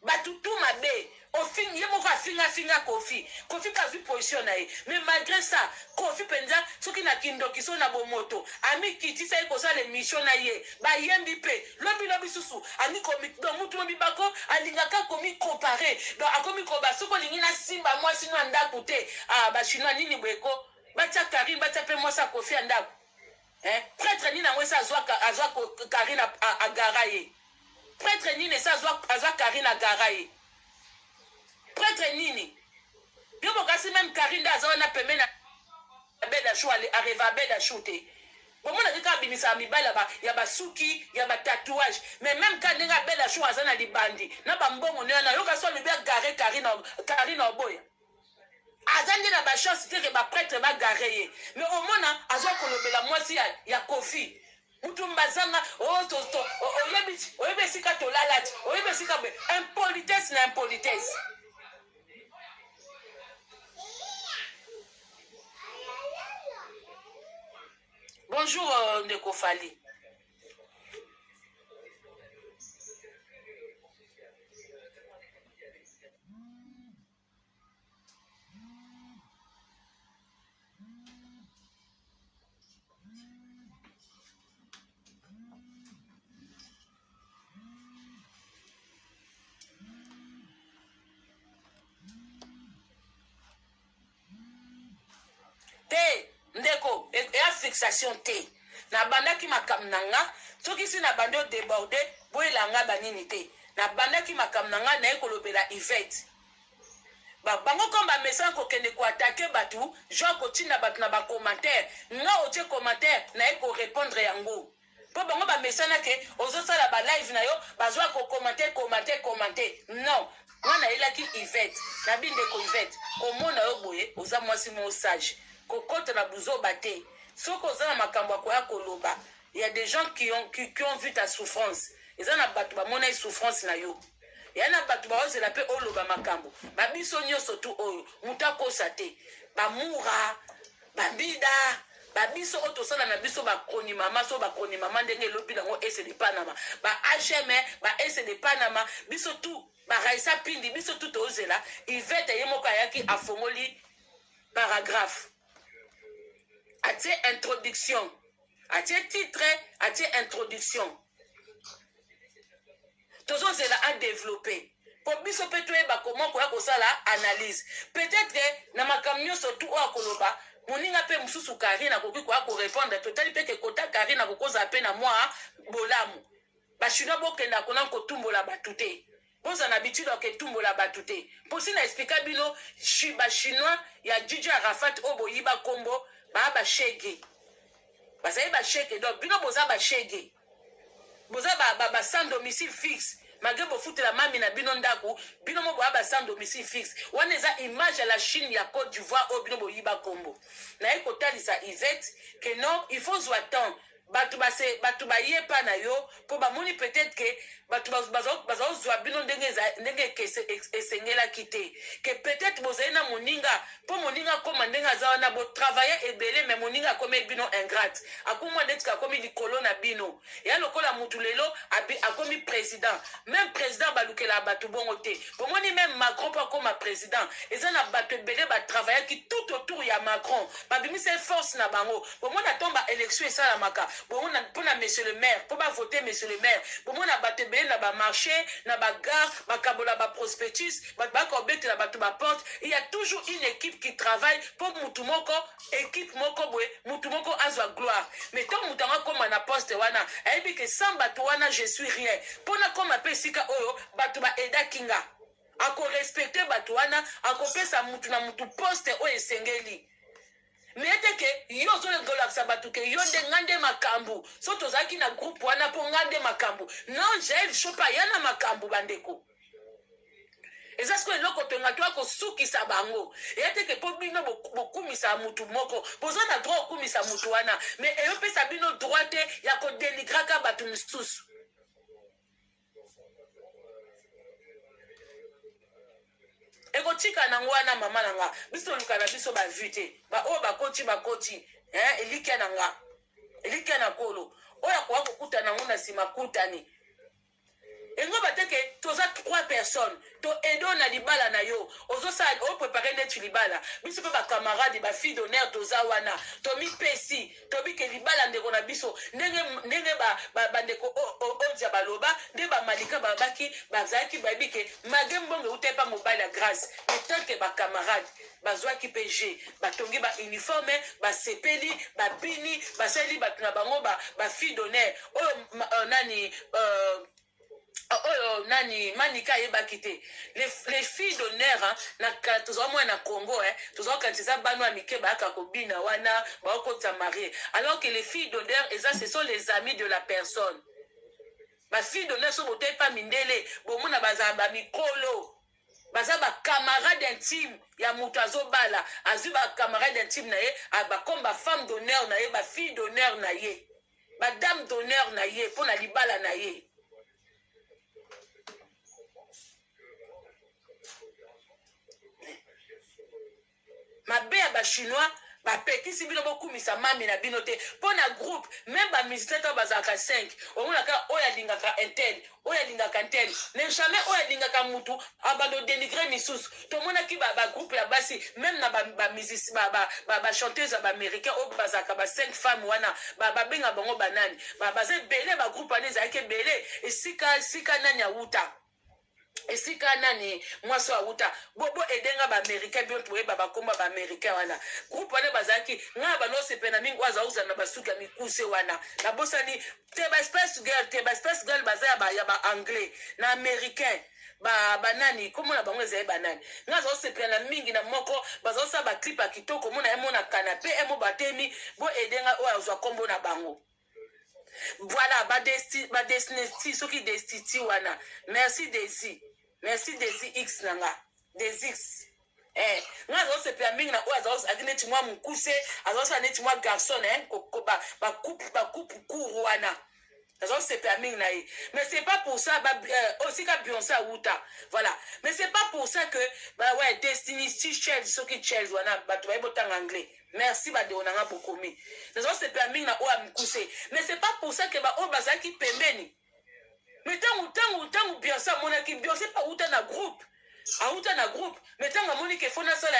bato tout mabe ofingi ye moko afinga afinga Koffi Koffi mpe azwi position na ye mais malgré ça Koffi mpenza soki na kindoki so na bomoto amikitisa ye kosala émission na ye bayembi mpe Lobi lobi susu alingi komi donc mutu mobimba ko alingaka komi comparer donc akomi koba soki olingi na simba mwasi no ya ndaku te ah ba chinois nini boye ko batia Carine batia pe mwasi ya Koffi ya ndaku eh pretre nini yango esi azwa azwa Carine agara ye pretre nini esi azwa azwa Carine agara ye pretre nini yo bokasi meme Carine nde aza wana pembeni Abed Achour areva Abed Achour te bomonaki kaka abimisaka mibali ya basuki ya batatouage mais meme ka ndenge Abed Achour aza na libandi na bambongo nde wana yoka so alobi agare Karine oboya aza nde na bachance te ke bapretre bagare ye mais omona azwa kolobela mwasi ya, ya Koffi mutu mbazanga oh, to, to, oyebi oyebi esika tolala ti oyebi esika boye impolitesse na impolitesse Bonjour euh, ndeko Fally. Te ndeko eya fixation te nabandaki makambo na nga soki si nabandi odeborde boyela nga banini te nabandaki makambo na nga naye kolobela Yvette ba bango comme bamesana kokende koatake bato genre kotinda bato na bacommentaire nga otie commentaire naye korepondre yango Po bango ba mesana ke ozo sala ba live na yo bazwa ko commenter commenter commenter non nga nayelaki Yvette na bi ndeko Yvette komona yo boye oza mwasi moko sage kokota na buzoba te soki oza na makambo ya koya koloba ya des gens qui ont, qui, qui ont vu ta souffrance eza na bato bamona souffrance na yo ya na bato baozela mpe oloba makambo babiso nyonso tu oyo moto akosa te bamura Ba bida ba biso oyo tosala na biso ba cronimama so ba cronimama ndenge elobi nango ese de Panama ba HM ba ese de Panama biso tout ba Raissa Pindi biso tout tozela Yvette ye moko ayaki afongoli paragraphe atie introduction atie titre atie introduction tozozela a developper po biso pe toyeba comment koya kosala analyse peut-être na makambo nyonso tu oyo akoloba moninga pe mosusu Karine akoki koya korepondre totali pe ke kota Karine akokozala pe na mwa bolamu bachinois bokenda kuna kotumbola bato te bozala na habitude ya ketumbola bato te mposi na explika bino bachinois ya DJ Arafat oyo boyiba kombo baa bashege. Bazali bashege, donc bino boza bashege, boza ba, ba, ba sans domicile fixe. Malgré bofutela mami na bino ndako, bino mo boya ba sans domicile fixe. Wana eza image ya la Chine ya Côte d'Ivoire oyo bino boyiba kombo. Naye kotalisa Yvette que non, il faut zwa temps. Bato base bato baye pa na yo mpo bamoni peut-être ke bato bazozwa bino ndenge ndenge esengelaki te, ke peut-être bozali na moninga mpo moninga akoma ndenge aza wana, botravaille ebele, me moninga akomi bino ingrate, akomwa ndeti akomi likolo na bino. Ya lokola mutu lelo akomi président, même président balukela bato bongo te. Bomoni même Macron mpo akoma président, eza na bato ebele batravaillaki tout autour ya Macron, babimisa force na bango. Bomona ntongo baélection esalamaka, bomona mpona monsieur le maire, mpo bavote monsieur le maire, bomona bato ebele na bamarché, na bagare, bakabola baprospectus, bato baka kobetela bato baporte. Il y a toujours une équipe qui travaille mpo mutu moko, équipe moko boye, mutu moko azwa gloire. Mais ntango mutu yango akóma na poste wana, ayebi ke sans bato wana je suis rien. Mpo nakóma mpe esika oyo, bato baaidaki nga. Akorespecte bato wana, akopesa mutu na mutu poste oyo esengeli. Me ete ke yo ozolakisa bato ke yo nde, nga nde makambo. So tozalaki na groupe wana mpo nga nde makambo. Non, Jael Shopa ya na makambo, bandeko. Eza sikoyo eloko tonga toya kosukisa bango. Eya te ke mpo bino bokumisa mutu moko, boza na droit okumisa mutu wana, mais eyopesa bino droit te ya kodénigraka bato misusu. Ekotika nango wana, mama na nga. Biso toluka na biso bavues te. Baoyo bakoti, bakoti. Elikya na nga, elikya na kolo oyo akoka kokutana yango na nsima kutani engo bateke. Toza trois personnes to edo na libala na yo, ozosala, oprépare neti libala. Biso mpe bacamarade, bafille d'honneur, toza wana, tomipesi, tobike libala ndeko na biso. Ndenge ndenge bandeko odia baloba nde bamalika babaki, bazalaki bayebi ke mage mbongo euta epa mobali ya Grâce. Mais tant que bacamarade bazwaki mpe g, batongi bauniforme, basepeli, babini, basali bato na bango bafille d'honneur. Oyo nani, oyo nani, Manika ayebaki te les filles d'honneur, hein, na tozwa mwana na Congo, hein, tozwa kanisa eza bana ya mike bayaka kobina wana, baokotisa marié, alors que les filles d'honneur eza, ce sont les amis de la personne. Bafille d'honneur, so botei pa mindele, bomona bazala bamikolo, baza bacamarade intime ya moto azobala. Azwi bacamarade intime na ye, bakomi bafemme d'honneur na ye, bafille d'honneur na ye, badame d'honneur na ye mpo na libala na ye. Mabe ya bachinois, bapekisi bino bokumisa mami na bino te mpo na groupe. Même bamusicien to bazalaka 5, omonaka oyo alingaka un tel, oyo alingaka un tel, mais jamais oyo alingaka mutu abanda odénigre misusu. Tomonaki bagroupe ya basi, même na bachanteuse ya baaméricain oyo bazalaka ba 5 femmes wana, babenga bango banani, baza ebele. Bagroupe wana ezalaki ebele. Esika esika nani awuta, esika nani mwasi oyo awuta, bo edenga baaméricain, bino toyeba bakomba baaméricain wana. Groupe wana bazalaki, ngai banosepela mingi oyo azalozala na basuki ya mikuse wana, nabosani te. Ba Spice Girl te, ba Spice Girl baza ya baanglais na américain. Banani, komona bango ezali banani? Ngai azosepela na mingi na moko bazosala baclip ya kitoko, mona ye mo na canapé emo batemi. Bo edenga oyo azwa nkombo na bango. Voilà, badestinesti, soki destiti wana. Merci Desi, merci Desi X na nga, Des X. Ngai azosepela mingi na oyo azalaki neti mwa mokuse, azosala neti mwa garçon, bacoupe court wana, azosepela mingi na ye. Mais c'est pas pour ça osika Beyoncé awuta, voilà. Mais c'est pas pour ça que ba, ouais, Destiny Chels, soki Chels wana, bato bayebi otanga anglais, merci bandeko na nga bokomi. Nazosepela mingi na oyo ya mikuse, mais c'est pas pour ça que baoyo bazalaki pembeni. Mais ntango Beyoncé amonaki, Beyoncé mpe awuta na groupe, awuta na groupe, mais ntango amoni ke fo nasala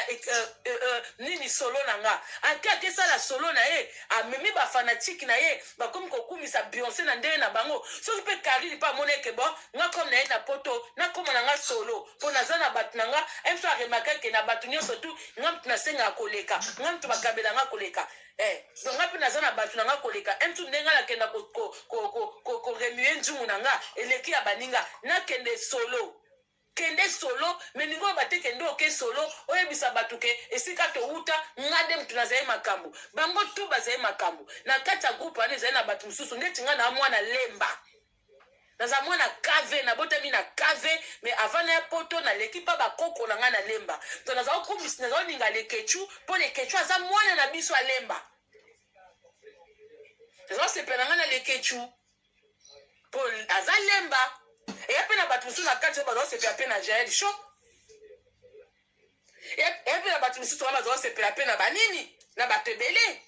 nini, solo na nga, ake akesala solo na ye, amemi bafanatike na ye, bakomi kokumisa Beyoncé na ndenge na bango. Soki mpe Karine mpe amoni eke bon, nga komi na ye na poto, nakóma na nga solo mpo naza na bato na nga. Mso aremarquer ke na bato nyonso tu, nga mutu nasengaka koleka, nga mutu bakabela nga koleka. Donc nga mpe naza na bato na nga koleka. Mtu ndenge nga nakenda koremuer nzungu na nga eleki ya baninga, nakende solo. Kende solo mais lingi oloba te kende oke solo oyebisa batu ke esika towuta nga nde mutu nazali makambu bango tout bazali makambu na kati ya groupe wana ezali na batu mosusu ndeti nga na mwana lemba naza mwana kv nabotami na kv mais avant naya poto naleki mpa bakoko na ngai na lemba to naza kokumisa naza kolinga leketchu mpo leketchu aza mwana na biso alemba naza kosepela na ngai na leketchu po aza lemba eya mpe na bato mosusu na kati oyo bazosepela mpe na jael show eya mpe na bato mosusu wana bazosepela mpe na banini na bato ebele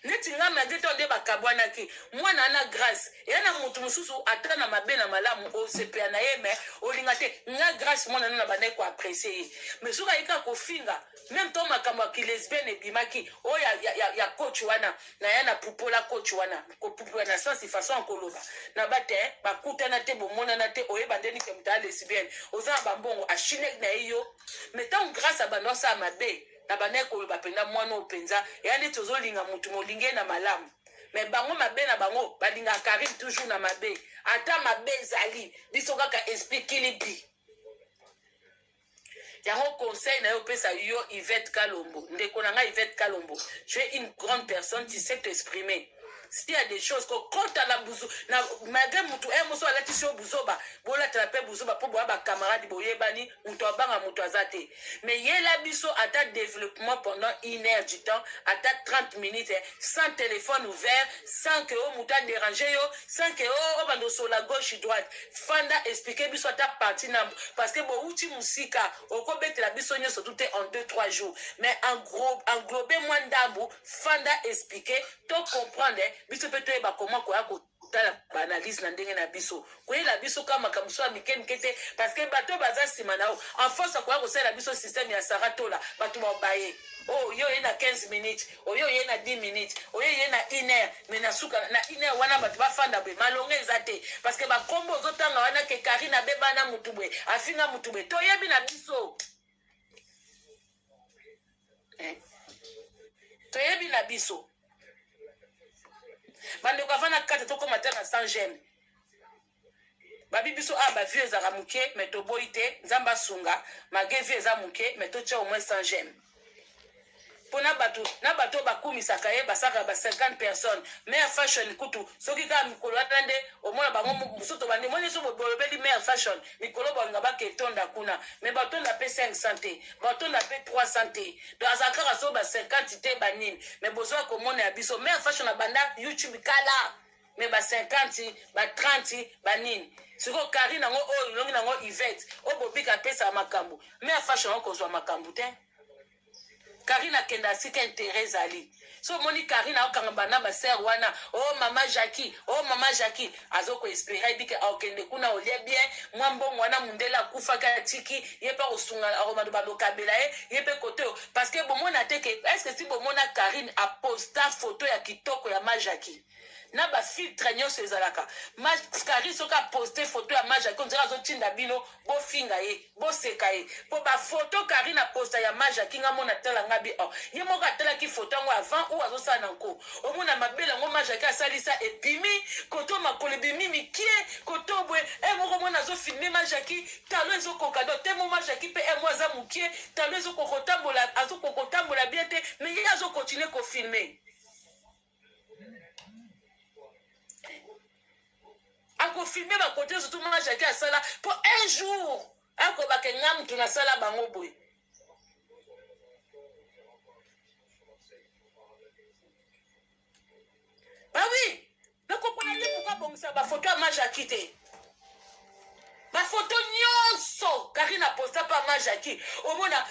neti nga malgre to nde bakabwanaki mwana wana grace eya na motu mosusu ata na mabe na malamu osepela na ye me olinga te nga grace mwana nano abandaki koapresie ye me soki ayei kaka kofinga Meme to makambo ya kilesbienne ebimaki oyo ya, ya, ya, ya coach wana na ya na pupola coach wana kopupola na sens façon ya koloba na ba te bakutana te bomonana te oyeba nde nike moto ya lesbienne oza na bambongo ashinek na ye yo mais ntango grâce abanda osala mabe na bandaki koloba mpenza mwana oyo mpenza eya neti ozolinga motu molingi ye na malamu me bango mabe na bango balingaka karine toujours na mabe ata mabe ezali biso kaka esprit kilibi Yango conseil nayo pesa yo Yvette Kalombo ndeko na nga Yvette Kalombo tu es une grande personne tu sais t'exprimer s'il y a des choses kokota na buzu na malgré mutu eh moso alatisi yo buzoba bolatela mpe buzoba mpo boya bacamarade boyebani moto abanga moto aza te mais yela biso ata développement pendant une heure du temps ata 30 minutes eh, sans téléphone ouvert sans que o moto adérange yo sans que o obanda osola gauche droite fanda explique biso ata parti na parce que bowuti mosika okobetela biso nyonso tout te en 2 3 jours mais en gros englobe mwa ndambu fanda explique to comprendre biso mpe toyeba comment koya kotala baanalyse na ndenge na biso koyela biso kaka makambo so ya mike mike te parce que bato baza nsima na yo en force akoya kosalela biso système ya sara tola bato babaye oh yo oye na 15 minutes oyo oye na 10 minutes oyo ye na une heure mais na suka na une heure wana bato bafanda boye malonga eza te parce que bakombo ozotanga wana ke karine abeba na mutu boye afinga mutu boye toyebi na biso eh? toyebi na biso bandeko avanda kati tokoma te na 100 gene babi biso awa ba vue ezalaka moke mais toboyi te nzambe asunga malgré vue eza moke mais totia au moins 100 j'aime mpo na bato na bato oyo bakumisaka ye basalaka ba 50 personnes mare fashion kutu soki kaka mikolo wana nde omona bango mosusu tobandi omoni so bolobeli mare fashion mikolo balinga baketonda kuna mais batonda mpe 500 te batonda mpe 300 te donc azala kaka so ba 50 te banini mais bozwa komona ya biso mare fashion abanda youtube kala mais ba 50 ba 30 ba nini sikoyo karine yango oyo elongi nango ivete oyo bobika apesaka makambo me afashe yango kozwa makambo te karine akenda sika intere ezali so omoni karine akokanga bana basere wana o oh, mama jacki o oh, mama jacki azokoespere ayebike akokende kuna olia bien mwa mbongo wana mundele akufaki atiki ye mpe akosunga akomando balokabela ye ye mpe kote oyo parce que bomona te ke est ce que si bomona karine aposta foto ya kitoko ya ma jacki na ba filtre nyonso ezalaka mascari soki aposte foto ya majaki ondire azotinda bino bofinga ye boseka ye mpo bafoto karine aposta ya majaki nga mona tala nga bi oh. ye moko atalaki foto yango avant ou azosala na nko omona mabele yango majaki asalisa ebimi koto makolo ebimi mikie koto boye e moko mona azofilme majaki talo ezokoka do te mo majaki mpe e mo aza mokie talo ezokoka kotambola azokoka kotambola bien te mais ye azokontinue kofilme akofilme bakote nyonso tu mama jaki asala mpo un jour akobake nga motu nasala bango boye bawi nakopona te pourkui abongisa bafoto ya majaki te bafoto nyonso karine aposta mpa majaki omona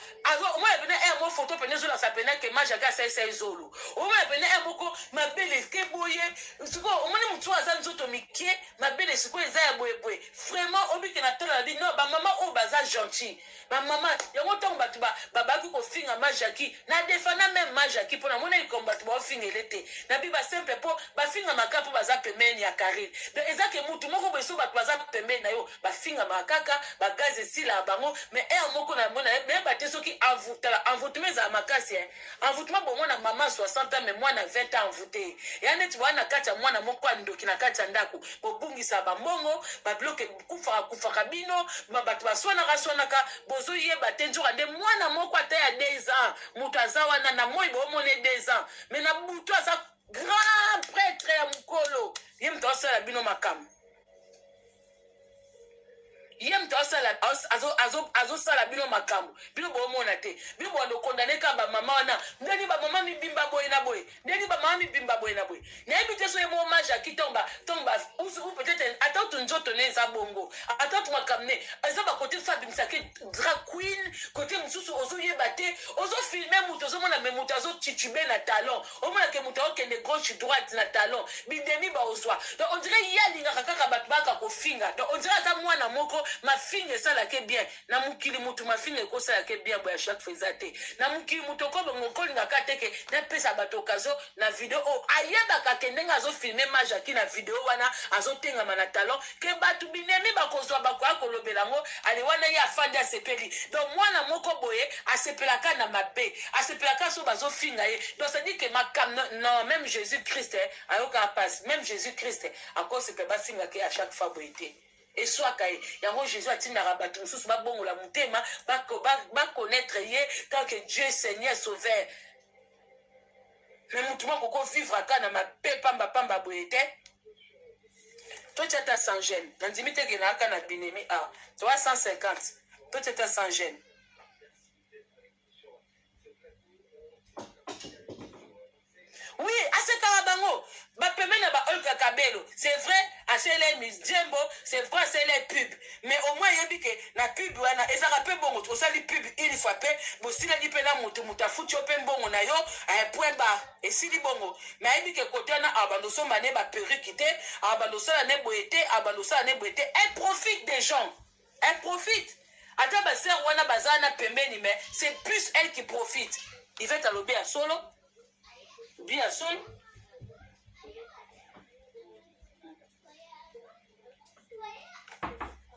omona pena aire moko foto pena ezolakisa pena ke majaki asalisa ye zolo omona pena aire moko mabele eke boye sikoyo omoni motu oyo aza nzoto mike mabele sikoyo eza ya boyeboye vraiment obike na tala na bino bamama oyo baza gentil bamama yango ntango bato babaki kofinga majaki na defanda meme majaki mpo namonaki comme bato baofingele te na bi basimple mpo bafingamaka mpo baza pembeni ya karine donc eza ke mutu moko boye so bato baza pembeni na yo bafingamaka kaka bagaz esilaka bango mais Mare moko na mona nayeba te soki tala envoûtement ezala makasi eh. Envoûtement bomona mama 60 ans mais mwana 20 ans envoûté ya neti boya na kati ya mwana moko ya ndoki na kati ya ndako, bobungisa bambongo, babiloko, kufaka kufaka bino bato baswanaka swanaka, bozoyeba te nzoka nde mwana moko ata ya 2 ans moto aza wana na moi, boomona 2 ans mais na butu aza grand prêtre ya mokolo. Ye moto asala bino makambo, ye moto azosala bino makambo, bino boomona te. Bino bowanda okondane kaka bamama wana, ndeni bamama mibimba boye na boye, ndeni bamama mibimba boye na boye. Nayebi te so ye mo majaki ntongo ntongo ou peut-être ata tu nzoto ne eza bongo, ata tu makambo ne eza bakote mosusu abimisaki drag queen, kote mosusu ozoyeba te. Ozofilme moto, ozomona me moto azotitube na talon, omona ke moto aokende gauche droite na talon, bidemi baozwa. Donc on dirait ye alingaka kaka bato baka kofinga. Donc on dirait aza mwana moko mafinga esalake bien na mokili. Motu mafinga ekosalake bien boye, chaque fois eza te na mokili. Moto okobongo okolingaka te ke napesa bato occasion na video oyo ayebaka ke ndenge azofilme Majaki na video wana, azotengama na talon, ke bato binemi bakozwa, bakoya kolobela yango. Ale wana ye afandi asepeli. Donc mwana moko boye asepelaka na mabe, asepelaka so bazofinga ye. Donc c'est-à-dire ke makambo non, même Jésus Christ ayokaka mpasi, même Jésus Christ akosepela bafingaka ye à chaque fois boye te, eswaka ye. Yango Jésus atindaka bato mosusu babongola motema, baconnaître ye tant que Dieu Seigneur Sauveur. Mais motu moko kovivre aka na mabe pambapamba boye te. Totia ata 100 j'aime, nandimi te ke naaka na binemi a toa 150. Totia ata 100 j'aime. Oui, asekaka bango bapembeni na baolga Kabelo. C'est vrai asele misdjembo, c'est vrai asele pub, mais au moins eyebi ke na pub wana ezalaka mpe bongo. Osali pub une fois mpe bosilaki mpe na motu, moto afuti yo mpe mbongo na yo, point barre, esili bongo. Mais ayebi ke kote wana abanda osomba ne baperruque te, abanda osala ne boye te, abanda osala ne boye te. Elle profite des gens, elle profite. Ata basere wana baza na pembeni, mais c'est plus elle qui profite. Ivete alobi ya solo, bi ya solo.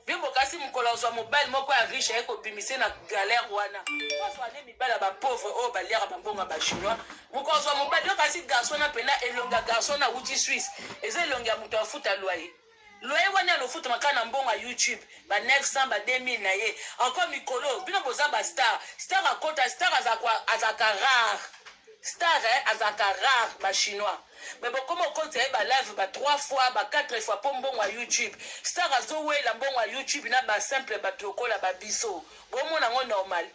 Bimbo kasi mokolo azwa mobali moko ya riche, aye kobimise na galère wana. Azwa nde mibali ya bapauvre oyo baliaka bambongo ya bachinois. Mokolo azwa mobali yo kasi garçon na mpena elongi ya garçon na wuti Suisse, eza elongi ya moto afuta loyer. Loyer wana alofutama kaka na mbongo ya YouTube, ba 900, ba 2000 na ye. Encore mikolo bino boza bastar, star akota star azalaka rare, star azalaka rare. Bachinois me bokoma okotisa ye balive ba 3 fois, ba 4 fois mpo mbongo ya YouTube. Star azowela mbongo ya YouTube na basimple bato lokola babiso, bomona yango normal.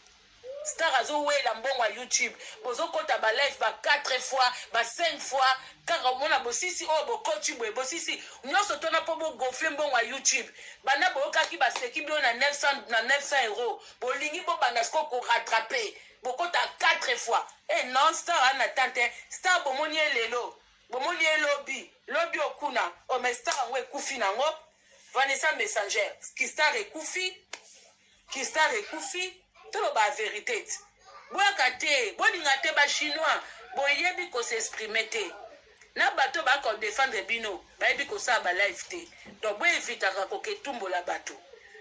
Star azowela mbongo ya YouTube, bozokɔta balive ba 4 fois, ba 5 fois, kaka omona bosisi oyo bokoti boye, bosisi nyonso tona mpo bogonfle mbongo ya YouTube. Banda boyokaki baseki bino na 900, na 900 euro, bolingi bobanda sikoyo korattrape, bokɔta 4 fois. E non, star ana tante star, bomoni ye lelo, bomoni ye lobi, lobi okuna o. Mais star yango ekufi nango. Vanessa Messenger ki star ekufi, ki star ekufi. Toloba vérité ti boyaka te, bolinga te. Bachinois boyebi kos'exprime te na bato bakodefendre bino, bayebi kosala balive te. Donc boevitaka koketumbola bato,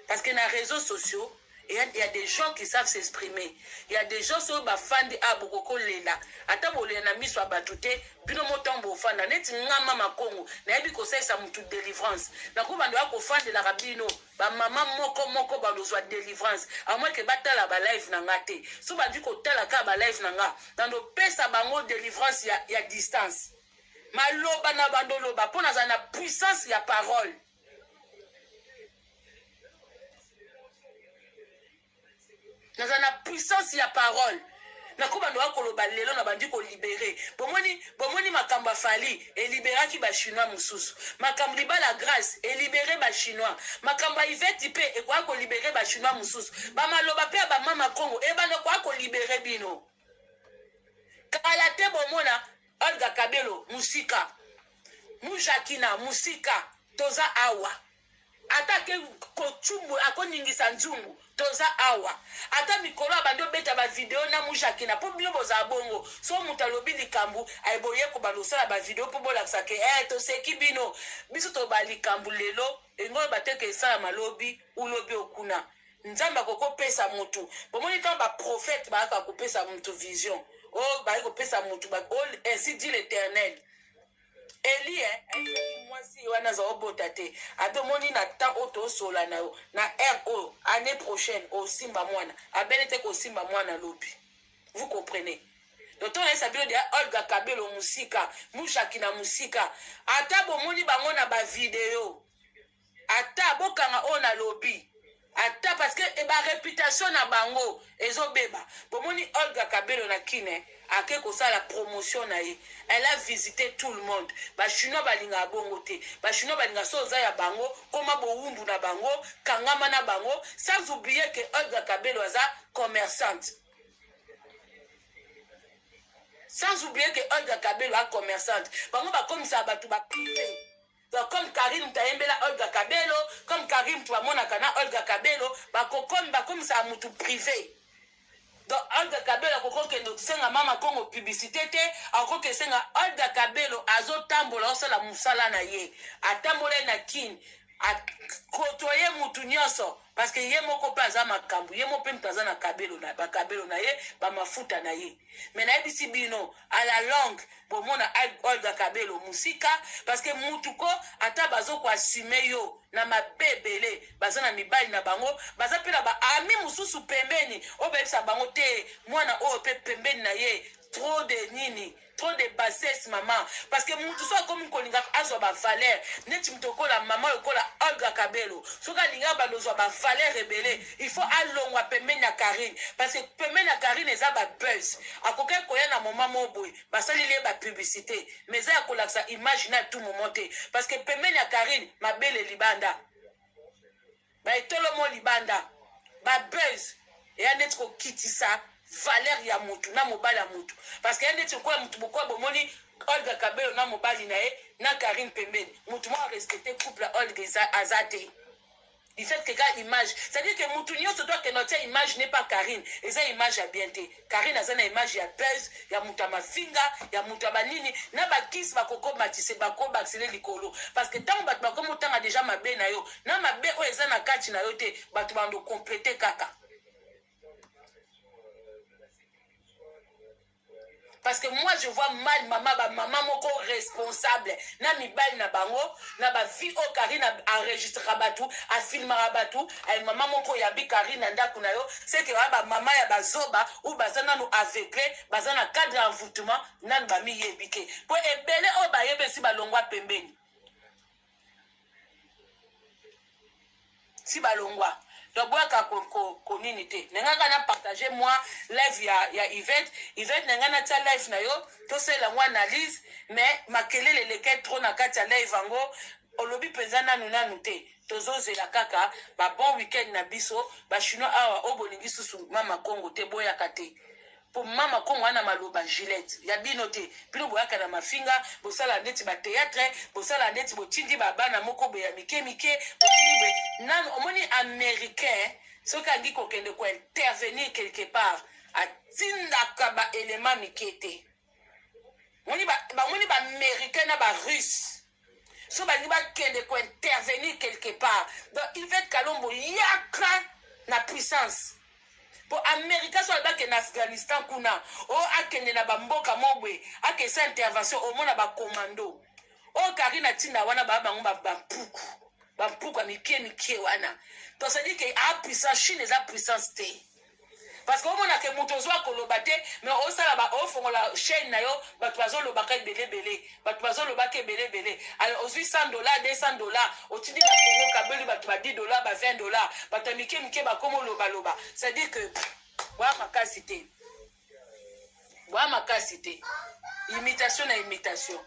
parce que na réseaux sociaux il y a des gens qui savent s'exprimer. Il y a des gens oyo bafandi a bokokolela, ata bolela na miso ya bato te. Bino motango bofanda neti nga mama Kongo, nayebi kosalisa motu délivrance. Nakobanda ya kofandelaka bino bamama moko moko, bandozwa délivrance amoi ke batala balive na nga te. So bandi kotala kaka balive na nga, nandopesa bango délivrance ya distance. Maloba na bandoloba mpo nazala na puissance ya parole. Naza na puissance ya parole. Nakobanda wa koloba lelo, na bandi kolibere. Bomoni, bomoni makambo ya Fally eliberaki bachinois mosusu, makambo libala Grâce elibere bachinois, makambo ya Iveti mpe ekoya kolibere bachinois mosusu, bamaloba mpe ya bamama Kongo ebanda koya kolibere bino. Kala te bomona Olga Kabelo mosika, Mujakina mosika. Toza awa, ata ake kocumbu, akoningisa nzungu, toza awa. Ata mikolo abandi obeta bavideo na Mujakina, mpo bino bozala bongo. So moto alobi likambo ayeboye, kobanda kosala bavideo mpo bolakisa ke toseki bino. Biso toba likambo lelo, engo oyo bateke esalama lobi ulobi okuna. Nzambe akoki kopesa mutu. Bomoni ntango ba prophète bayaka kopesa mutu vision, oyo oh, bayaki kopesa mutu oh, ainsi dit l'Éternel. Eli eh, ayebisaki mwasi wana aza obota te, ata omoni na temps oyo tosola na yo na heure oyo année prochaine osimba mwana, abele te kosimba mwana lobi. Vous comprenez? Donc nayebisa bino deya Olga Kabelo mosika, Mushaki na mosika, ata bomoni bango na ba video, ata bokanga oyo nalobi ata parce que eh, ba reputation na bango ezobeba. Bomoni Olga Kabelo na Kine ake kosala promotion na ye, elle a visité tout le monde. Ba chinois balingaka bongo te, ba chinois balingaka so oza ya bango, koma bowumbu na bango, kangama na bango, sans oublier que Olga Kabelo aza commerçante. Sans oublier que Olga Kabelo a commerçante. Bango bakomisaka bato ba privé. Donc comme Karine mutu ayembela Olga Kabelo, comme Karine mutu bamonaka na Olga Kabelo, bakokomi bakomisaka mutu privé. Donc Olga Kabelo akoki kokende kosenga mama Kongo publicité te, akoki kosenga Olga Kabelo azotambola osala mosala na ye, atambola ye na Kin, akotoye mutu nyonso parce que ye moko mpe aza makambo, ye moko mpe mutu aza na kabelo na bakabelo na ye, bamafuta na ye. Mais nayebisi bino à la longue bomona Olga Kabelo musika parce que mutu ko ata bazo ko assumer yo na mabe ebele, baza na mibali na bango, baza mpe na ba ami mosusu pembeni oyo bayebisa bango te mwana oyo mpe pembeni na ye trop de nini, trop de bassesse mama, parce que mutu so akomi kolinga azwa ba valeur neti mutu okola mama lokola Olga Kabelo, soki alingaka bando ozwa ba valeur ebele, il faut alongwa pembeni ya Karine, parce que pembeni ya Karine eza ba buzz. Akokaki koya na moment moko boye basaleli ye ba publicité, mais eza ya kolakisa image na tout moment te, parce que pembeni ya Karine mabele libanda, ba etolomo libanda, ba buzz eya neti kokitisa valeur ya mutu na mobali ya mutu, parce que ya neti lokola mutu bokoya bomoni Olga Kabelo na mobali na ye na Karine pembeni, mutu moko arespecte couple ya Olga aza te. Du fait que ka image, c'est-à-dire que mutu nyonso to akende otia image n'est pas Karine, eza image ya bien te. Karine aza na image ya buzz, ya mutu ya mafinga, ya mutu ya banini, na bakisi bakokomatise bakobakisele likolo, parce que ntango bato bakomi otanga déjà mabe na yo na mabe oyo eza na kati na yo te, bato bando complete kaka. Parce que moi je vois mal mama ba mama moko responsable na mibali na bango na ba vie oyo Karine enregistrera batu, afilmaka batu, ay mama moko yambi Karine na ndako na yo, c'est que ba mama ya bazoba ou baza nanu aveugle, baza na cadre ya envoûtement nanu bamiyebi te, po ebele oyo bayebi esi balongwa pembeni. Si balongwa donc boyaka konini te na ngai na partage moi live ya Yvette. Yvette na ngai natia live na yo tosalela yango analyse, mais makelele eleke trop na kati ya live yango olobi mpenza nanu nanu te. Tozozela kaka ba bon week-end na biso ba chinois awa oyo bolingi susu mama Kongo te, boyaka te po mama Kongo wana maloba Gillette ya bino te. Bino boyaka na mafinga, bosala neti ba théâtre, bosala neti botindi ba bana moko boye ya mike mike, botindi boye nanu omoni américain soki angi kokende ko intervenir quelque part atindaka ba élément mike te. Bamoni ba américain na ba russe so balingi bakende ko intervenir quelque part. Donc Yvette Kalombo yaka na puissance po Amerika so alobaki na Afghanistan kuna o akende na bamboka mobwe akesa intervention, omona bakomando oyo Karine atinda wana baa bango bampuku bampuku ya mike mike wana. Donc c'est à dire que a puissance Chine eza puissance te, parce que omona ke moto ozwa koloba te, mais osala ba ofongola chaîne na yo, bato bazolobaka ebele ebele, bato bazolobaka ebele ebele. Alors ozwi $100, $200, otindi na Congo kabeli bato ba $10, ba $20, bato ya mike mike bakoma olobaloba. C'est à dire que boya makasi te, boya makasi te, imitation na imitation.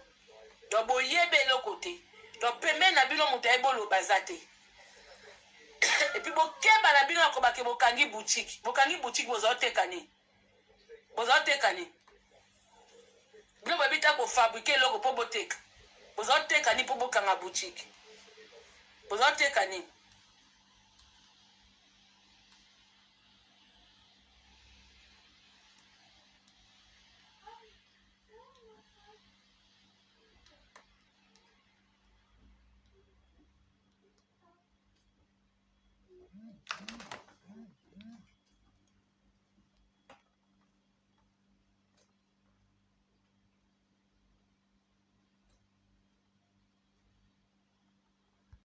Donc boyebi eloko te, donc pembeni na bino moto ayebi oloba aza te. Et puis bokeba na bino akobake bokangi boutique, bokangi boutique, boza oteka nini, boza oteka nini? Bino boyebi ta kofabrike eloko mpo boteka, boza oteka nini mpo bokanga boutique, boza oteka nini?